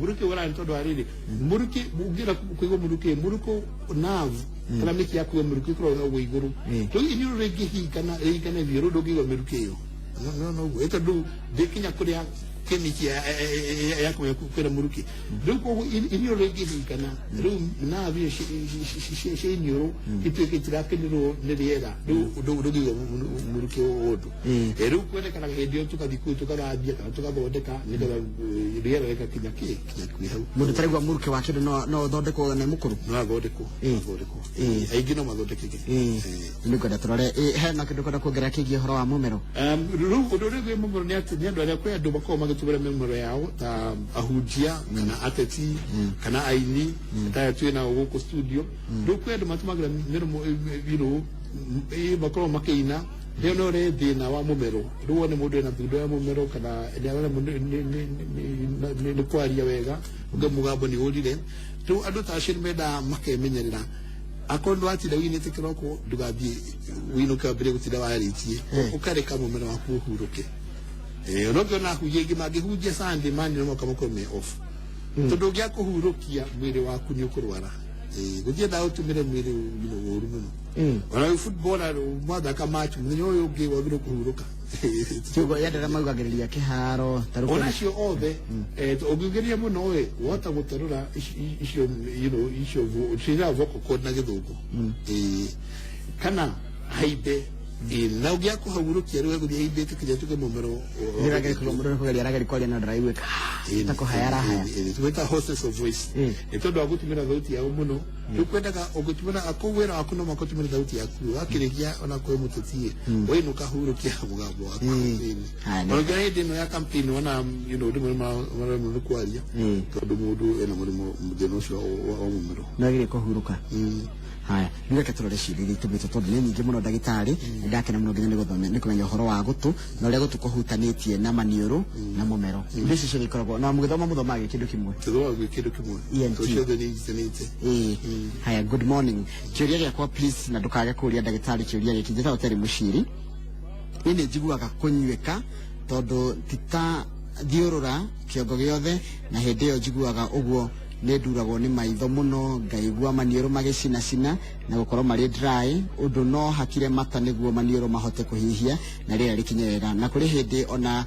Mũrukĩ ũraga nĩ tondũ wa rĩrĩ, mũrukĩ ũngĩenda kũigua mũrukĩ, mũrukĩ nerve kana mĩki ya kũigua mũrukĩ ĩkoragwo hau igũrũ. Rĩu iniũrũ rĩngĩhingana rĩhingane biũ, rĩu ndũngĩigua mĩrukĩ ĩyo. No ũguo ĩ, tondũ ndĩkinya kũrĩa kĩmiki ya kũmenya kwĩna mũrukĩ. Rĩu koguo iniũrũ rĩngĩhingana, rĩu nerve icio cia iniũrũ ituĩke itirakinyĩrwo nĩ rĩera, rĩu ndũngĩigua mũrukĩ ũndũ. Rĩu kwendekanaga hĩndĩ ĩyo tũgathiĩ kũu tũgathambia kana tũgathondeka nĩgetha rĩera rĩgakinya kĩ kinya kwĩ hau. Mũndũ ũtaraigua mũrukĩ wa kĩndũ no ũthondekwo nĩ mũkũrũ? No athondekwo. Athondekwo, aingĩ no mathondekeke. Nĩ ngwenda tũrore hena kĩndũ kwenda kuongerera kĩgiĩ ũhoro wa mũmero? Rĩu ũndũ ũrĩa wĩ mũmero nĩ atĩ nĩ andũ arĩa, kwĩ andũ makoragwo magĩtũmĩra mĩmero yao ta ahunjia kana ateti kana aini ta aya twĩ nao gũkũ studio. Rĩu kwĩ andũ matũmagĩra mĩromo makoragwo makĩina rĩo no ũrehe thĩna wa mũmero. Rĩu wone mũndũ ena thundo ya mũmero kana nĩ araremwo nĩ kwaria wega, ũngĩ mũgambo nĩ ũrire. Rĩu andũ ta acio nĩ mendaga makemenyerera. Akorwo nĩ watinda wĩinĩte kĩroko, ndũgathiĩ wĩinũke wambĩrĩrie gũtinda warĩtie, ũkareka mũmero waku ũhurũke. Ona ũngĩona ahunjia aingĩ mangĩhunjia Sunday mani no mũhaka makorwo me off, tondũ ũngĩaga kũhurũkia mwĩrĩ waku nĩ ũkũrwara. Gũtirĩ ndawa ũtũmĩre mwĩrĩ ũru mũno. Ona footballer mwathaka match muthenya ũyũ ũngĩ wagĩrĩirwo kũhurũka. Kiugo yendera maugagĩrĩria kĩharo ta rĩu. Onacio othe ũngĩgeria mũno ĩ wahota gũterũra icio icio ciĩtaga vocal cord na gĩthũngũ. Kana haimbe. Na ũngĩaga kũhurũkia rĩu egũthiĩ haimbĩte kinya tuge mũmero. Mũndũ nĩkũgeria arageria kwaria no ndaraiguĩka, ta kũhaya arahaya. Twĩta hoarseness of voice. Nĩ tondũ wa gũtũmĩra thauti yao mũno. Rĩu kwendaga ũngĩtũmĩra kũu wĩra waku no mũhaka ũtũmĩre thauti yaku wakĩrĩkia ona kwĩ mũteti wainũka hurũkia mũgambo waku. Haya, Ona nginya hĩndĩ ĩno ya campaign wona rĩmwe maremwo nĩ kwaria tondũ mũndũ ena mũrimũ thĩna ũcio wa mũmero. Nĩwagĩrĩire kũhurũka. Haya, rĩu reke tũrore ciũria iria itũmĩtwo tondũ nĩ nyingĩ mũno ndagĩtarĩ. Nĩ ndakena mũno nginya nĩ kũmenya ũhoro wa gũtũ na ũrĩa gũtũ kũhutanĩtie na maniũrũ na mũmero. Indo icio ciothe ikoragwo na mũgĩthoma mũthomaga kĩndũ kĩmwe. Tũthomaga gwĩ kĩndũ kĩmwe. ENT. Tondũ ciothe nĩ inyitanĩte. Ĩĩ. Haya, good morning, kĩũria gĩakwa please, na ndũkage kũũria ndagĩtarĩ kĩũria gĩkĩ. Njĩtagwo Terry Mũciri. Niĩ nĩ njiguaga kũnyuĩka tondũ ti ta thiũrũra kĩongo gĩothe, na hĩndĩ ĩyo njiguaga ũguo nĩ nduragwo nĩ maitho mũno, ngaigua maniũrũ magĩcinacina na gũkorwo marĩ dry ũndũ no hakire mata nĩguo maniũrũ mahote kũhihia na rĩera rĩkinye wega, na kũrĩ hĩndĩ ona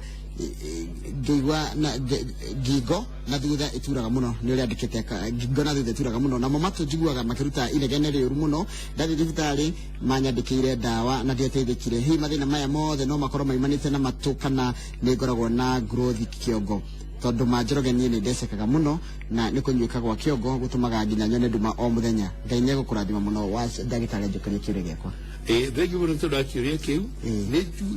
ngĩigua na ngingo na thutha ĩturaga mũno. Nĩ ũrĩa andĩkĩte ngingo na thutha ĩturaga mũno, namo matũ njiguaga makĩruta inegene rĩũru mũno. Ndathiĩ thibitarĩ manyandĩkĩire ndawa na ndiateithĩkire. Hihi mathĩna maya mothe no makorwo maimanĩte na matũ kana nĩ ngoragwo na growth kĩongo? Tondũ manjoroge niĩ nĩ ndecekaga mũno na nĩ kũnyuĩka gwa kĩongo gũtũmaga nginya nyone nduma o mũthenya. Ngai nĩ egũkũrathima mũno wa ndagĩtarĩ, njokerie kĩũria gĩakwa. Thengiũ mũno tondũ wa kĩũria kĩu.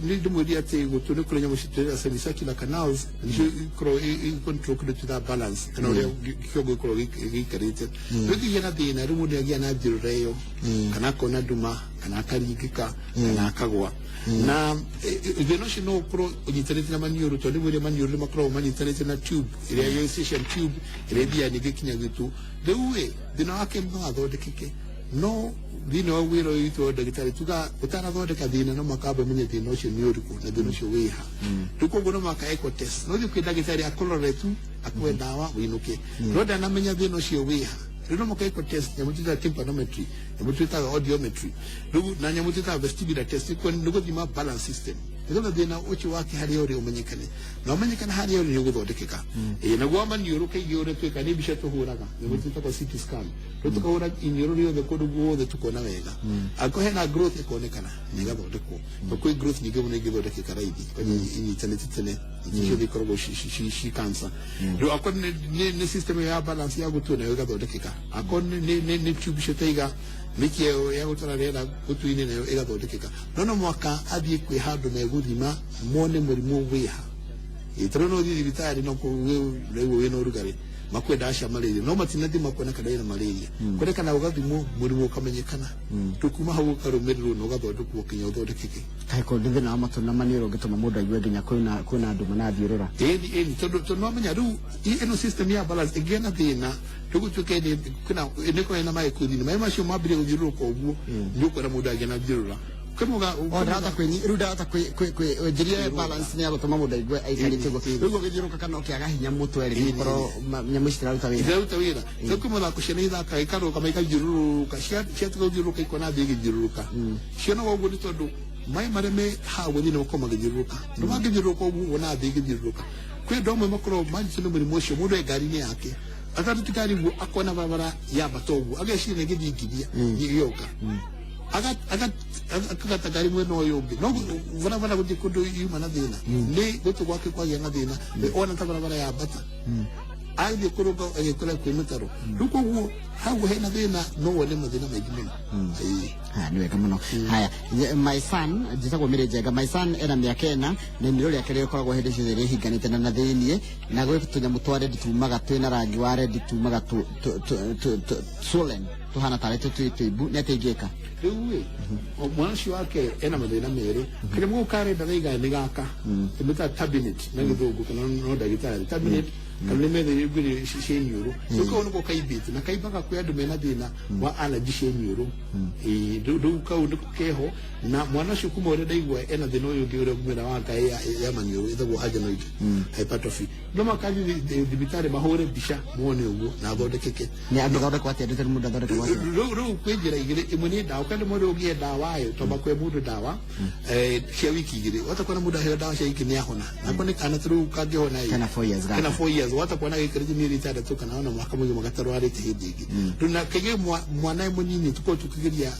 Nĩ ndĩmwĩrie atĩ gũtũ nĩ kũrĩ nyamũ citwĩraga semicircular canals, nĩcio ikoragwo i control kĩndũ twĩtaga balance kana ũrĩa kĩongo gĩkoragwo gĩikarĩte. Rĩu kĩgĩa na thĩna, rĩu mũndũ nĩagĩa na thiũrũra ĩyo kana akona nduma kana akaringĩka kana akagwa, na thĩna ũcio no ũkorwo ũnyitanĩte na maniũrũ, tondũ nĩmwĩre maniũrũ nĩ makoragwo manyitanĩte na tube ĩrĩa ya eustachian tube ĩrĩa ĩthiaga ningĩ kinya gĩtũ. Rĩu ĩ thĩna wake no athondekeke, no thĩinĩ wa wĩra ũyũ witũ wa ndagĩtarĩ tuga ũtanathondeka thĩna no mũhaka wambe ũmenye thĩna ũcio nĩ ũrĩkũ na thĩna ũcio wĩha. Rĩu koguo no mũhaka ekwo test. No thiĩ kwĩ ndagĩtarĩ akũrore tu akũhe ndawa wĩinũke, no ndanamenya thĩna ũcio wĩha. Rĩu no mũhaka ekwo test, nyamũ twĩtaga tympanometry, nyamũ twĩtaga audiometry, rĩu na nyamũ twĩtaga vestibular test, nĩ gũthima balance system nĩgetha thĩna ũcio wake harĩa ũrĩ ũmenyekane, na ũmenyekane harĩa ũrĩ nĩ ũgũthondekeka. Ĩĩ, naguo wa maniũrũ kaingĩ ũrĩa twĩka nĩ mbica tũhũraga, nyamũ twĩtagwo CT scan. Rĩu tũkahũra iniũrũ rĩothe kũndũ guothe tukona wega, angĩkorwo hena growth ĩkonekana na ĩgathondekwo, to kwĩ growth nyingĩ mũno ingĩthondekeka raithi kwanja inyitanĩte tene, ciothe ikoragwo ci cancer. Rĩu akorwo nĩ system ĩyo ya balance ya gũtũ nayo ĩgathondekeka, akorwo nĩ tube icio taiga mĩki ĩyo ya gũtwara rĩera gũtũ-inĩ nayo ĩgathondekeka, no mũhaka athiĩ kwĩ handũ megũthima mone mũrimũ wĩha. Ĩ, tondũ no ũthiĩ thibitarĩ no rĩu wĩna ũrugarĩ makue ndawa cia malaria no matinathima kuona kana wĩna malaria, kuonekana ũgathimwo mũrimũ ũkamenyekana, rĩu kuma hau ũkarũmĩrĩrwo na ũgathondekwo kinya ũthondekeke. Kaĩ kũndũ thĩna wa matũ na maniũrũ ũngĩtũma mũndũ aigue nginya kwĩna nduma na thiũrũra? Ĩni, ĩni, tondũ no menya rĩu ĩno system ya balance ĩngĩgĩa na thĩna, rĩu gũtuĩke nĩ kwĩna nĩ kwĩna maĩ kũu thĩinĩ, maĩ macio mambĩrĩria gũthiũrũrũka ũguo nĩ ũkuona mũndũ agĩa na thiũrũra. Kwĩ O ndahota kwĩnyi rĩu ndahota kwĩ njĩria balance nĩ ya gũtũma mũndũ aigue aikarĩte ũguo. Rĩu ũgĩthiũrũrũka kana ũkĩaga hinya mũtwe rĩ, gũkorwo nyamũ ici citiraruta wĩra. Iraruta wĩra. Rĩu kwĩ mũthako ciana ithakaga ikarũgama ikathiũrũrũka, ciatiga gũthiũrũrũka ikona thĩ ĩgĩthiũrũrũka. Cionaga ũguo nĩ tondũ maĩ marĩa me hau thĩinĩ makoragwo magĩthiũrũrũka, no mangĩthiũrũrũka ũguo wona thĩ ĩgĩthiũrũrũka. Kwĩ andũ amwe makoragwo manyitĩtwo nĩ mũrimũ ũcio, mũndũ e ngari-inĩ yake ataruti ngari ũguo akona barabara yambata ũguo ageciria nĩ gĩthingithia gĩoka, akagata ngari mwena ũyũ ũngĩ, no barabara gũtirĩ kũndũ yuma na thĩna, nĩ gũtũ gwake kwagĩa na thĩna, ona ta barabara yambata athiĩ kũrũnga agĩkora kwĩ mĩtaro. Rĩu koguo hau hena thĩna no wone mathĩna maingĩ mũno. Ĩĩ. Haya, nĩ wega mũno. Haya, my son, njĩtagwo Mĩrĩ Njega, my son ena mĩaka 4 na iniũrũ rĩake rĩkoragwo hĩndĩ ciothe rĩhinganĩte na thĩiniĩ, na gwĩ tũnyamũ twa red tumaga twĩna rangi wa red tumaga swollen tũhana tarĩ tũ tũimbu. Nĩ atĩa ingĩka? Rĩu ĩ mwana ũcio wake ena mathĩna merĩ. Kanyamũ gau karenda thaiga nĩ gaka ĩmĩtaga turbinate na gĩthũngũ kana no ndagĩtarĩ turbinate. Kana nĩ methe njuĩrĩ cia iniũrũ. Rĩu kau nĩko kaimbĩte na kaimbaga kwĩ andũ mena thĩna wa allergy cia iniũrũ. Ĩĩ, rĩu kau nĩko keho na mwana ũcio kuma ũrĩa ndaigua ena thĩna ũyũ ũngĩ ũrĩa ngumĩra wa ngaĩ ya maniũrũ ĩtagwo adenoid hypertrophy. No makathiĩ thibitarĩ mahũre mbica mone ũguo na athondekeke. Nĩ angĩthondekwo atĩa? Ndĩte mũndũ athondekagwo atĩa? Rĩu kwĩ njĩra igĩrĩ. Ĩmwe nĩ ndawa. Kwĩ mũndũ ũngĩhe ndawa ĩyo twamba kũhe mũndũ ndawa cia wiki igĩrĩ. Wahota kuona mũndũ aheo ndawa cia wiki nĩ ahona nako nĩ kana ta rĩu kangĩhona ĩ Kena 4 years gaka. Kena 4 years, wahota kuona gĩikĩrĩte mĩeri 6 kana ona mwaka mũgima gatarwarĩte hĩndĩ ĩngĩ. Rĩu na kaingĩ mwana e mũnini tũkorwo tũkĩgeria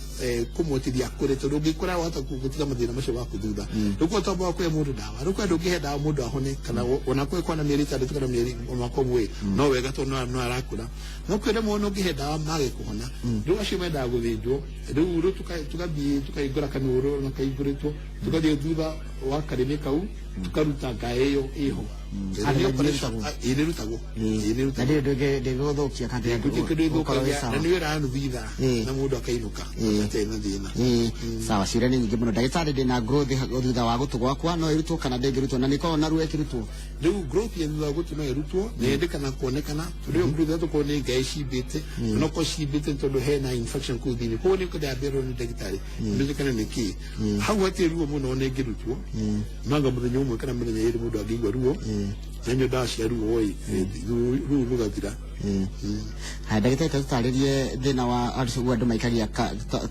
kũmũhotithia akũre, tondũ ũngĩkũra wahota gũtiga mathĩna macio maku thutha. Rĩu koguo twambaga kũhe mũndũ ndawa. Rĩu kwĩ andũ ũngĩhe ndawa mũndũ ahone kana ona kwĩ kwana mĩeri 6 kana mĩeri mwaka ũmwe no wega, tondũ no arakũra. No kwĩ rĩmwe ona ũngĩhe ndawa mage kũhona, rĩu acio mendaga gũthĩnjwo. Rĩu tũgathiĩ tũkahingũra kaniũrũ na kahingũrĩtwo, tũgathiĩ thutha wa karĩmĩ kau tũkaruta ngaĩ ĩyo ĩho. Ah, Nĩ nĩ operation. ĩrutagwo? Ah, ĩĩ, nĩ ĩrutagwo. Ĩĩ, nĩ Na ĩrutagwo. ndĩrĩ ndĩgũthũkia kana Gũtirĩ kĩndũ gũkorwo wĩ ĩthũkagia sawa. Na nĩ wĩra nuthu ithaa na mũndũ akainũka atarĩ na thĩna. Ĩĩ, sawa. Ciũria nĩ nyingĩ mũno. Ndagĩtarĩ, ndĩna growth thutha wa gũtũ gwakwa, no ĩrutwo kana ndĩngĩrutwo, na nĩ ĩkoragwo na ruo ĩkĩrutwo? Rĩu growth ya thutha wa gũtũ no ĩrutwo na yendekana kuonekana, tondũ ĩyo growth yatũkorwo nĩ ngaĩ cimbĩte, no korwo cimbĩte nĩ tondũ hena infection kũu thĩinĩ. Koguo nĩ kwenda yambĩrwo nĩ ndagĩtarĩ imenyekane nĩ kĩĩ hau. Hatirĩ ruo mũno na ĩngĩrutwo nanga mũthenya ũmwe kana mĩthenya 2 mũndũ angĩigua ruo nanyua ndawa cia ruo ĩ ruo rũgathira. Haya, ndagĩtarĩ, ta tũtarĩrie thĩna wa andũ andũ maikagia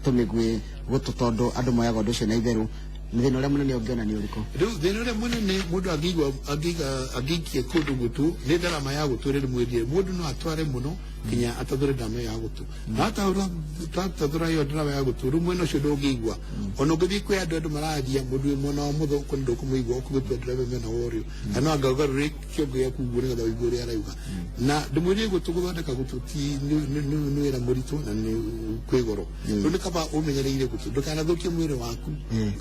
tũmĩguĩ gũtũ, tondũ andũ moyaga ũndũ ũcio na itherũ. Nĩ thĩna ũrĩa mũnene ũngĩona nĩ ũrĩkũ? Rĩu thĩna ũrĩa mũnene mũndũ angĩigua angĩikia kũndũ gũtũ nĩ ndarama ya gũtũ ĩrĩa ndĩmwĩrire. Mũndũ no atware mũno kinya atathũre ndarama ĩyo ya gũtũ, na atathũra ĩyo ndarama ya gũtũ, rĩu mwena ũcio ndũngĩigua. Ona ũngĩthiĩ kwĩ andũ mararia, mũndũ wĩ mwena wa mũtho kũna ndũkũmũigua ũkũgĩtua ndarama mwena wa ũrĩo, kana no anga ũgarũre kĩongo gĩaku ũguo nĩgetha ũigue ũrĩa arauga. Na ndĩmwĩrire gũtũ, gũthondeka gũtũ ti nĩ wĩra mũritũ na nĩ kwĩ goro. Rĩu nĩ kaba ũmenyereire gũtũ ndũkanathũkie mwĩrĩ waku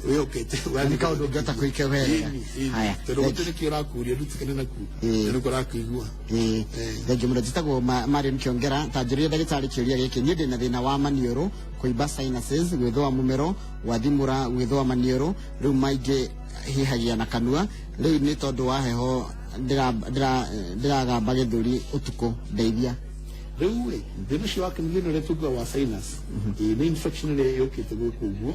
wĩhokete. Na nĩ kaũndũ ũngĩhota kwĩkewerera. Haya. Tondũ gũtũ nĩkĩo ũrakuria ndutikane nakuo na nĩkuo ũrakũigua. Ĩĩ, thengiũ mũno. Njĩtagwo Mariam Kĩongera. Ta njũria ndagĩtarĩ kĩũria gĩkĩ: niĩ ndĩna thĩna wa maniũrũ kũimba, sinuses, gwĩthũa mũmero, gwathimũra, gwĩthũa maniũrũ, rĩu maingĩ hihagia na kanua. Rĩu nĩ tondũ wa heho ndĩragamba gĩthũri ũtukũ. Ndeithia. Rĩu ĩ thĩna ũcio wake nĩ thĩna ũrĩa tugaga wa sinus. Ĩ nĩ infection ĩrĩa yũkĩte gũkũ ũguo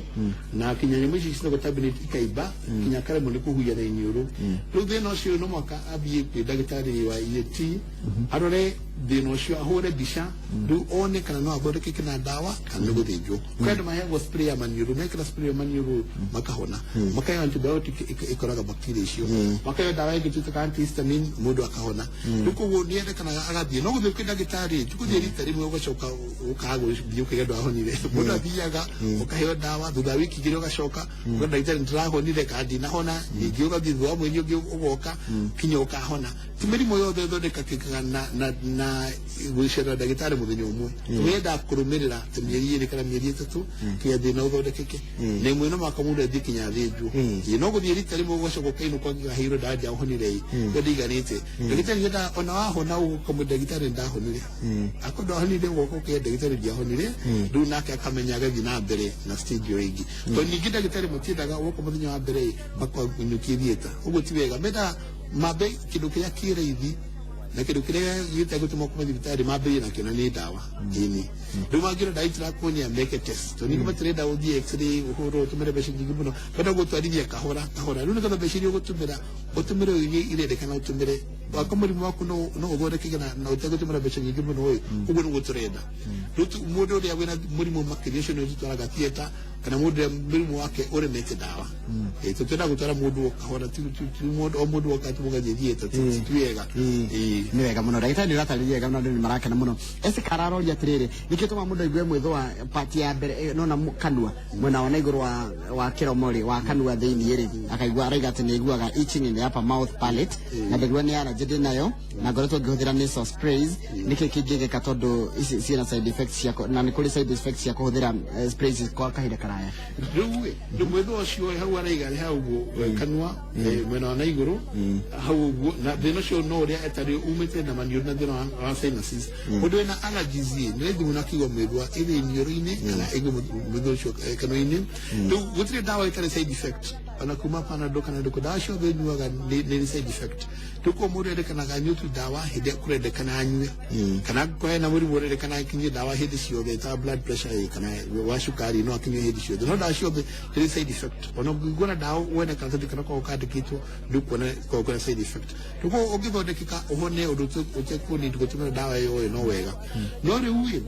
na kinya nyamũ ici citagwo turbinate ikaimba kinya akaremwo nĩ kũhuhia na iniũrũ. Rĩu thĩna ũcio no mũhaka athiĩ kwĩ ndagĩtarĩ wa ENT arore thĩna ũcio, ahũre mbica, rĩu one kana no athondekeke na ndawa kana nĩ gũthĩnjwo. Kwĩ andũ maheagwo spray ya maniũrũ, mekĩra spray ya maniũrũ makahona, makaheo antibiotic ĩkoraga bacteria icio, makaheo ndawa ĩngĩ twĩtaga antihistamine, mũndũ akahona. Rĩu koguo nĩ endekanaga agathiĩ, no gũthiĩ kwĩ ndagĩtarĩ ti gũthiĩ rita rĩmwe ũgacoka ũkaga gũthiĩ ũkaiga ndwahonire. Mũndũ athiaga ũkaheo ndawa, thutha wa wiki 2 ũgacoka ũka, "Ndagĩtarĩ, ndĩrahonire," kana, "Ndinahona." Ningĩ ũgathiĩ thutha wa mweri ũngĩ ũgoka kinya ũkahona. Ti mĩrimũ yothe ĩthondekagĩka na gũcerera ndagĩtarĩ mũthenya ũmwe. Wendaga kũrũmĩrĩra ta mĩeri 2 kana mĩeri 3 kinya thĩna ũthondekeke, na ĩmwe no mũhaka mũndũ athiĩ kinya athĩnjwo. Ĩĩ, no gũthiĩ rita rĩmwe ũgacoka ũkainũka ũkaheirwo ndawa, "Ndiahonire," ĩ ĩyo ndĩiganĩte. Ndagĩtarĩ endaga ona wahona ũkamwĩra, "Ndagĩtarĩ, ndahonire." Akorwo ndwahonire, ũgoka ũkĩra, "Ndagĩtarĩ, ndiahonire." Rĩu nake akamenya agathiĩ na mbere na stage ĩyo ĩngĩ, tondũ ningĩ ndagĩtarĩ matiendaga woka mũthenya wa mbere ĩ makanyukie theatre. Ũguo ti wega. Mendaga mambe kĩndũ kĩrĩa kĩ raithi na kĩndũ kĩrĩa gĩtegũtũma kuma thibitarĩ mambĩrĩrie nakĩo, na nĩ ndawa. Ĩni rĩu mangĩona ndawa itirakuonia, meke test, tondũ ningĩ matirenda ũthiĩ x-ray ũhũrwo ũtũmĩre mbeca nyingĩ mũno. Benda gũtwarithia kahora kahora rĩu nĩgetha mbeca iria ũgũtũmĩra ũtũmĩre iria irendekana ũtũmĩre waka mũrimũ waku no ũthondekeke na ũtegũtũmĩra mbeca nyingĩ mũno ĩ. Ũguo nĩguo tũrenda. Rĩu mũndũ ũrĩa wĩna mũrimũ makĩria ũcio nĩ tũtwaraga theatre, kana mũndũ ũrĩa mũrimũ wake ũremete ndawa. Tũtwendaga gũtwara mũndũ o kahora, ti mũndũ o mũndũ woka atĩ mũgathiĩ theatre, ti wega. Ĩĩ. Nĩ wega mũno, ndagĩtarĩ, nĩ ũratarĩria wega na andũ nĩ marakena mũno. Ese araroria atĩrĩrĩ, nĩkĩo tũma mũndũ aigue mwĩthũa part ya mbere nona kanua mwena wa na igũrũ wa kĩromo rĩ, wa kanua thĩinĩ rĩ, akaigua araiga atĩ nĩ aiguaga itching in the upper mouth palate, na ndĩrua nĩ allergy ndĩ nayo na ngoretwo ngĩhũthĩra nasal sprays. Nĩkĩ kĩngĩgĩka, tondũ ici ciĩna side effects cia na nĩ kũrĩ side effects cia kũhũthĩra sprays kwa kahinda karaya? Rĩu ĩ rĩu mwĩthũa ũcio hau araiga nĩ hau ũguo kanua mwena wa na igũrũ hau ũguo, na thĩna ũcio no ũrĩa etarĩ umĩte na maniũrũ na thĩna wa sinuses. Mũndũ wĩna allergies ĩ nĩ raithi mũno akĩigua mwĩthũa ĩthĩ iniũrũ-inĩ kana aigue mwĩthũa ũcio kanua-inĩ. Rĩu gũtirĩ ndawa ĩtarĩ side effect. Ona kuma Panadol kana ndũkũ, ndawa ciothe ũnyuaga nĩ side effect. Rĩu koguo mũndũ endekanaga anyue tu ndawa hĩndĩ ĩrĩa kũrendekana anyue, kana angĩkorwo ena mũrimũ ũrendekana akinyue ndawa hĩndĩ ciothe ta blood pressure kana wa cukari, no akinyue hĩndĩ ciothe. No ndawa ciothe nĩ side effect. Ona ũngĩgũra ndawa wone karatathi karĩa koragwo kandĩkĩtwo, ndũkuona koragwo kwĩna side effect. Rĩu koguo ũngĩthondekeka ũhone ũndũ ũtekũnid gũtũmĩra ndawa ĩyo ĩ, no wega. No rĩu ĩ,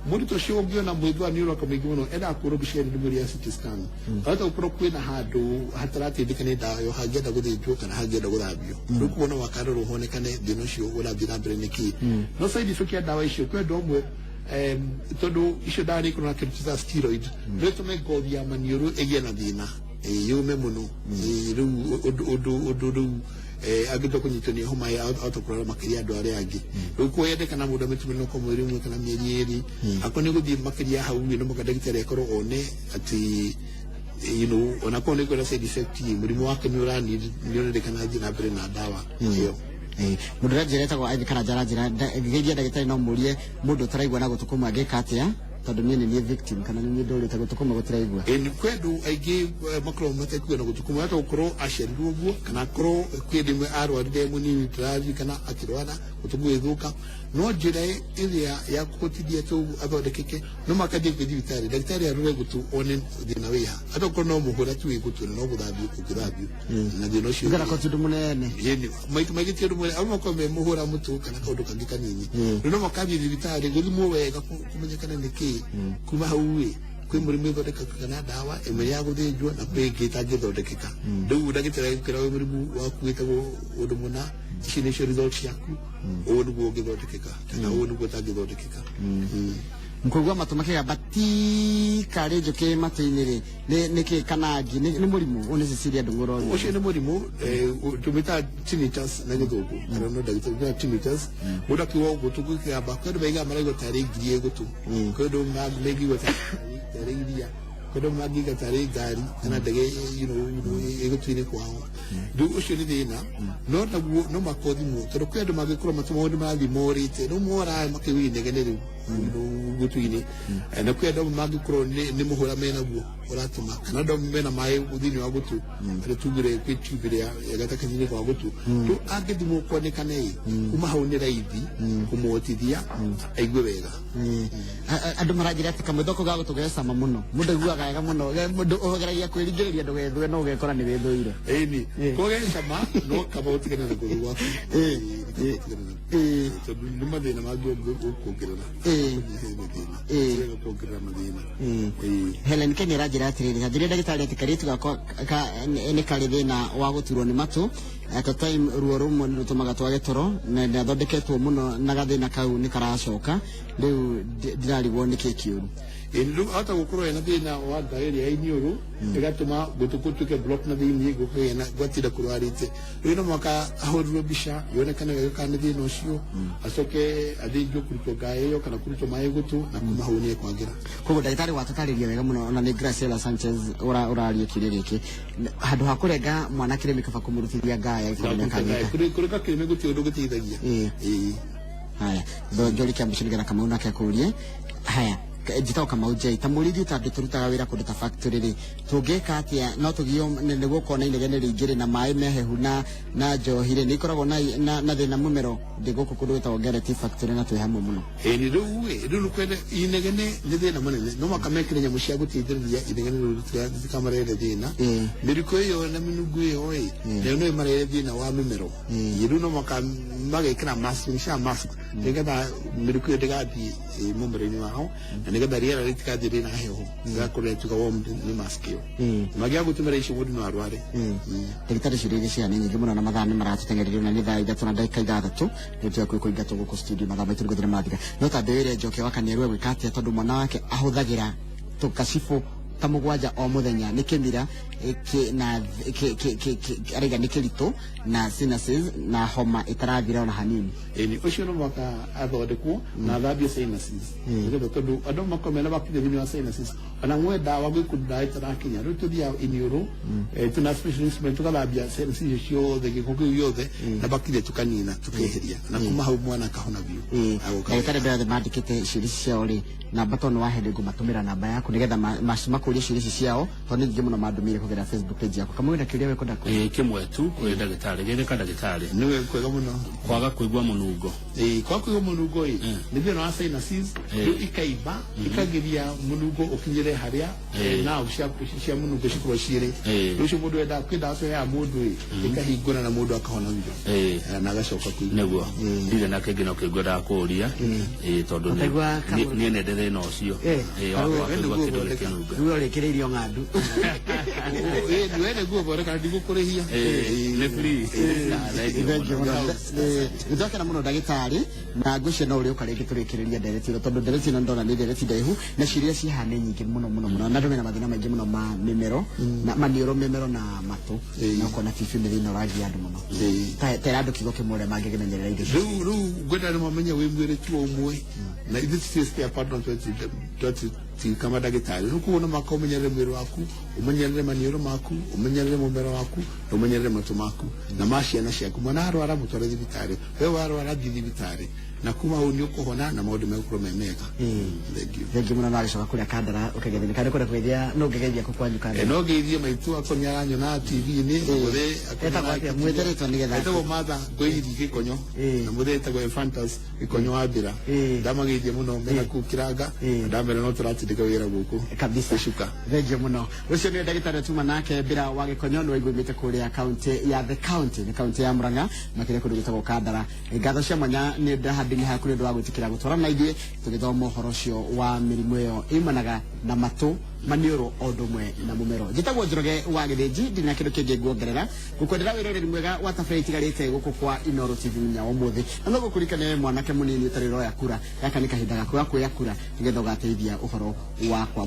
mũndũ ta ũcio ũngĩona mwĩthwa nĩ ũroka mũingĩ mũno, endaga kũhũrwo mbica ĩrĩa ndũmĩrĩri ya CT scan. Ahota gũkorwo kwĩna handũ hatarateithĩka nĩ ndawa ĩyo, hangĩenda gũthĩnjwo kana hangĩenda gũthambio. Rĩu koguo no wakarorwo honekane thĩna ũcio ũrathiĩ na mbere nĩkĩ. No side effect ya ndawa icio, kwĩ andũ amwe, tondũ icio ndawa nĩ ikoragwo na kĩndũ tũtaga steroid, no ĩtũme ngothi ya maniũrũ ĩgĩe na thĩna, yũme mũno. Rĩu ũndũ rĩu angĩtua kũnyitwo nĩ homa ahota kũrwara makĩria andũ arĩa angĩ. Rĩu koguo yendekana mũndũ amĩtũmĩre no kwa mweri ũmwe kana mĩeri 2. Akorwo nĩ gũthiĩ makĩria hau, no mũhaka ndagĩtarĩ akorwo one atĩ ona korwo nĩ kwĩna side effect, mũrimũ wake nĩ ũrani nĩ ũrendekana athiĩ na mbere na ndawa ĩyo. Mũndũ ũranjĩra etagwo Ivy Karanja, aranjĩra geithia ndagĩtarĩ, no mũrie mũndũ ũtaraigua na gũtũ kũmwe angĩka atĩa, tondũ niĩ nĩ niĩ victim kana nĩ niĩ ndũrĩte gũtũ kũmwe gũtiraigua. Ĩni kwĩ andũ aingĩ makoragwo matekũigua na gũtũ kũmwe. Hata gũkorwo aciarirwo ũguo, kana akorwo kwĩ hĩndĩ ĩmwe arwarire mũnini, ndĩraririkana akĩrwara gũtũ gũgĩthũka. No njĩra ĩrĩa ya kũhotithia tu athondekeke, no makathiĩ gwĩ thibitarĩ, ndagĩtarĩ arore gũtũ one thĩna wĩha. Hata gũkorwo no mũhũra tu wĩ gũtũ na no gũthambio kũngĩthambio na thĩna ũcio. Ngara ko ti ũndũ mũnene. Yeni maita maingĩ ti ũndũ mũnene, amwe makorwo me mũhũra mũtũ kana kaũndũ kangĩ kanini. Rĩu no makathiĩ thibitarĩ gũthimwo wega kũmenyekane nĩ kĩĩ. Kuma hau ĩ, kwĩ mũrimũ ĩthondekekaga na ndawa ĩmwe ya gũthĩnjwo na kwĩ ĩngĩ ĩtangĩthondekeka. Rĩu ndagĩtarĩ agĩkwĩra wĩ mũrimũ waku wĩtagwo ũndũ mũna, ici nĩcio results ciaku, ũũ nĩguo ũngĩthondekeka kana ũũ nĩguo ũtangĩthondekeka. Nkũigua matũ makĩgamba ti karĩ njũkĩ matũ-inĩ rĩ, nĩ kĩ kana ngi nĩ mũrimũ ũyũ? Nĩ Cecilia Ndung'ũro. Ũcio nĩ mũrimũ tũmĩtaga tinnitus na Gĩthũngũ, kana no ndagĩtarĩ tũmĩtaga tinnitus. Mũndũ akiuga gũtũ gũkĩgamba, kwĩ andũ maigaga maraigua tarĩ ngiri ĩ gũtũ, kwĩ andũ maigua tarĩ iria, kwĩ andũ mangĩiga tarĩ ngari kana ndege ĩ gũtũ-inĩ kwao. Rĩu ũcio nĩ thĩna, no naguo no makothimwo, tondũ kwĩ andũ mangĩkorwo matũ mao nĩ marathiĩ morĩte, rĩu mora makĩigua inegene rĩu gũtũ-inĩ. Na kwĩ andũ amwe mangĩkorwo nĩ mũhũra menaguo ũratũma, kana andũ amwe mena maĩ thĩinĩ wa gũtũ, arĩa tugire kwĩ tube ĩrĩa ya gatagatĩ-inĩ kwa gũtũ. Rĩu angĩthimwo kuonekane ĩ, kuma hau nĩ raithi kũmũhotithia aigue wega. Andũ maranjĩra atĩ kamwĩthoko ga gũtũ gecama mũno, mũndũ aiguaga wega mũno. Mũndũ ũgeragia kwĩringĩrĩria ndũgethũe, no ũgekora nĩ wĩthũire. Ĩni kũgecama, no kaba ũtigane na kũgũrũ gwaku. Tondũ nĩ mathĩna mangĩ ũkuongerera, kũnyihia mathĩna. Wega kuongerera mathĩna. Helen Ken aranjĩra atĩrĩrĩ, anjĩre ndagĩtarĩ atĩ kairĩtu gakwa nĩ karĩ thĩna wa gũturwo nĩ matũ. At a time ruo rũmwe nĩ rũtũmaga twage toro, na nĩ athondeketwo mũno na gathĩna kau nĩ karacoka rĩu, ndirarigwo nĩ kĩ kĩũru. Ĩni rĩu ahota gũkorwo ena thĩna wa ngaĩ ĩrĩa ya iniũrũ, ĩgatũma gũtũ gũtuĩke block na thĩinĩ, gũkagĩa na gwatinda kũrwarĩte. Rĩu no mũhaka ahũrirwo mbica yonekane wega kana nĩ thĩna ũcio, acoke athĩnjwo kũrutwo ngaĩ ĩyo kana kũrutwo maĩ gũtũ, na kuma hau nĩ ekwagĩra. Koguo ndagĩtarĩ watũtarĩria wega mũno, ona nĩ Graciela Sanchez ũraria kĩũria gĩkĩ, handũ ha kũrenga mwana kĩrĩmĩ kaba kũmũrutithia ngaya ĩkorwo nĩ akanyita. Kũreka kĩrĩmĩ gũtirĩ ũndũ gũteithagia. Haya, njori kĩa mũico nĩgetha Kamau nake akũrie. Haya, njĩtagwo Kamau J, ta mũrĩithi, ta andũ tũrutaga wĩra kũndũ ta factory rĩ, tũngĩka atĩa no tũgio nĩguo ũkona inegene rĩingĩ rĩ, na maĩ mehehu na njohi rĩ, nĩ ikoragwo na thĩna mũmero? Ndĩ gũkũ kũndũ gwĩtagwo Ngereti factory na twĩ hamwe mũno. Ĩni rĩu ĩ, rĩu nĩkwenda inegene nĩ thĩna mũnene, no maka mekĩre nyamũ cia gũteithĩrĩria inegene rĩu rĩtikamarere thĩna. Mĩrukĩ ĩyo na mĩnungu ĩyo ĩ, nayo no ĩmarere thĩna wa mĩmero. Rĩu no maka magekĩra mask cia mask, nĩgetha mĩrukĩ ĩyo ndĩgathiĩ mũmero-inĩ wao, na nĩgetha rĩera rĩtigathiĩ rĩna heho, rĩgakorwo rĩtuĩka warm nĩ mask ĩyo. Mangĩaga gũtũmĩra icio, mũndũ no arware. Ndagĩtarĩ, ciũria iria ciana nĩ nyingĩ mũno na mathaa nĩ maratũteng'ereire, na nĩ thaa 3 na ndagĩka 6. Nĩ tũgakuĩ kũingatwo gũkũ studio, mathaa maitũ nĩ gũthira mathira. No ta ndĩwĩre Njoke wa Kaniarua gwĩka atĩa, tondũ mwana wake ahũthagĩra tũkacibũ ta mũgwanja o mũthenya, nĩ kĩmira na araiga nĩ kĩritũ na sinuses na homa ĩtarathira ona hanini. Ĩni ũcio no mũhaka athondekwo na athambie sinuses, nĩgetha tondũ andũ makorwo mena bacteria thĩinĩ wa sinuses. Ona ngwe ndawa gwĩ kũndũ ndawa ĩtarakinya, rĩu tũthiaga iniũrũ, tuna special instrument, tũgathambia cells icio ciothe, gĩko kĩu gĩothe na bacteria, tũkanina, tũkeheria, na kuma hau mwana akahona biũ. Agoka Ndagĩtarĩ, andũ othe mandĩkĩte ciũria ici ciao rĩ, namba to nĩ wahe, nĩngũmatũmĩra namba yaku nĩgetha makũrie ciũria ici ciao, tondũ nĩ nyingĩ mũno mandũmĩire kũgerera Facebook page yaku. Kamau, wĩna kĩũria wĩkwenda kũria? Ĩĩ, kĩmwe tu kũrĩ ndagĩtarĩ. Geithĩka, ndagĩtarĩ. Nĩwe kwega mũno. Kwaga kũigua mũnungo. Ĩĩ, kwa kũigua mũnungo ĩ nĩ thĩna wa sinuses. Rĩu ikaimba, ikagiria mũnungo ũkinyĩre harĩa nerve cia mũnungo cikorwo ciĩrĩ. Rĩu ũcio mũndũ endaga kwĩ ndawa tũheaga mũndũ ĩ ĩkahingũra na mũndũ akahona biũ. Na agacoka kũigua. Nĩguo ndirĩ na kĩngĩ no kĩngwendaga kũũria. Ĩĩ, tondũ Ũtaigua niĩ nĩ ndĩ thĩna ũcio. Ĩĩ, wa Karũ- wa kũigua nĩguo kĩndũ ũthondeka. gĩkĩnunga. Rĩu ũrĩkĩrĩirio ng'andu. Ĩĩ, we nĩguo thondeka, ndigũkũrĩhia. Ĩĩ, nĩ free. Ah, thank you Thank you mũno. mũno. Nĩtwakena mũno, ndagĩtarĩ, na ngwĩciria no ũrĩũka rĩngĩ tũrĩkĩrĩria ndereti ĩno, tondũ ndereti ĩno ndona nĩ ndereti ndaihu na ciũria cihaha nĩ nyingĩ mũno mũno mũno, na andũ mena mathĩna maingĩ mũno ma mĩmero na maniũrũ, mĩmero na matũ, na ũkona bibi nĩ thĩna ũragia andũ mũno. Tera andũ kiugo kĩmwe ũrĩa mangĩmenyerera indo icio. Rĩu ngwenda nĩ mamenye wĩ mwĩrĩ tu o ũmwe na ithuĩ tũtirĩ spare part, no twatuĩka mandagĩtarĩ. Rĩu koguo no mũhaka ũmenyerere mwĩrĩ waku, ũmenyerere maniũrũ maku, ũmenyerere mũmero waku, na ũmenyerere matũ maku na ma ciana ciaku. Mwana arwara, mũtware thibitarĩ. We warwara, thiĩ thibitarĩ, na kuma hau nĩ ũkũhona na maũndũ megũkorwo me mega. Thank you. Thengi mũno. No agĩcoka kũrĩa Kandara ũkĩgeithia kana kũrĩa kũgeithia, no ũngĩgeithia kũ kwanyu Kandara? No ngeithie maitũ akwa, nĩ aranyona TV-inĩ mũthee. Etagwo atĩa? Mwĩte rĩtwa nĩgetha- Etagwo Martha Ngũiri Gĩkonyo. Na mũthee etagwo Ephantus Gĩkonyo wa Mbĩra. Ndamageithia mũno mena kũu Kĩranga. Na ndamera no tũratindĩka wĩra gũkũ Kabisa. gũcuka. Thengiũ mũno. Ũcio nĩwe ndagĩtarĩ tuma nake Mbĩra wa Gĩkonyo, nĩ waiguĩmĩte kũrĩa kaunti ya the county, nĩ kaunti ya Murang'a, makĩria kũndũ gwĩtagwo Kandara. Ngatho cia mwanya nĩ ndahandini haku nĩ ũndũ wa gwĩtĩkĩra gũtwarana na ithuĩ tũgĩthoma ũhoro ũcio wa mĩrimũ ĩyo imanaga na matũ, maniũrũ o ũndũ ũmwe na mũmero. Njĩtagwo Njoroge wa Gĩthĩnji, ndirĩ na kĩndũ kĩngĩ nguongerera, ngũkwendera wĩroreri mwega wa tabarĩra itigarĩte gũkũ kwa Inooro TV mũthenya wa ũmũthĩ, na no gũkũririkane, mwanake mũnini ũtarĩ ũroya kura, gaka nĩ kahinda gaku ga kuoya kura nĩgetha ũgateithia ũhoro wakwa.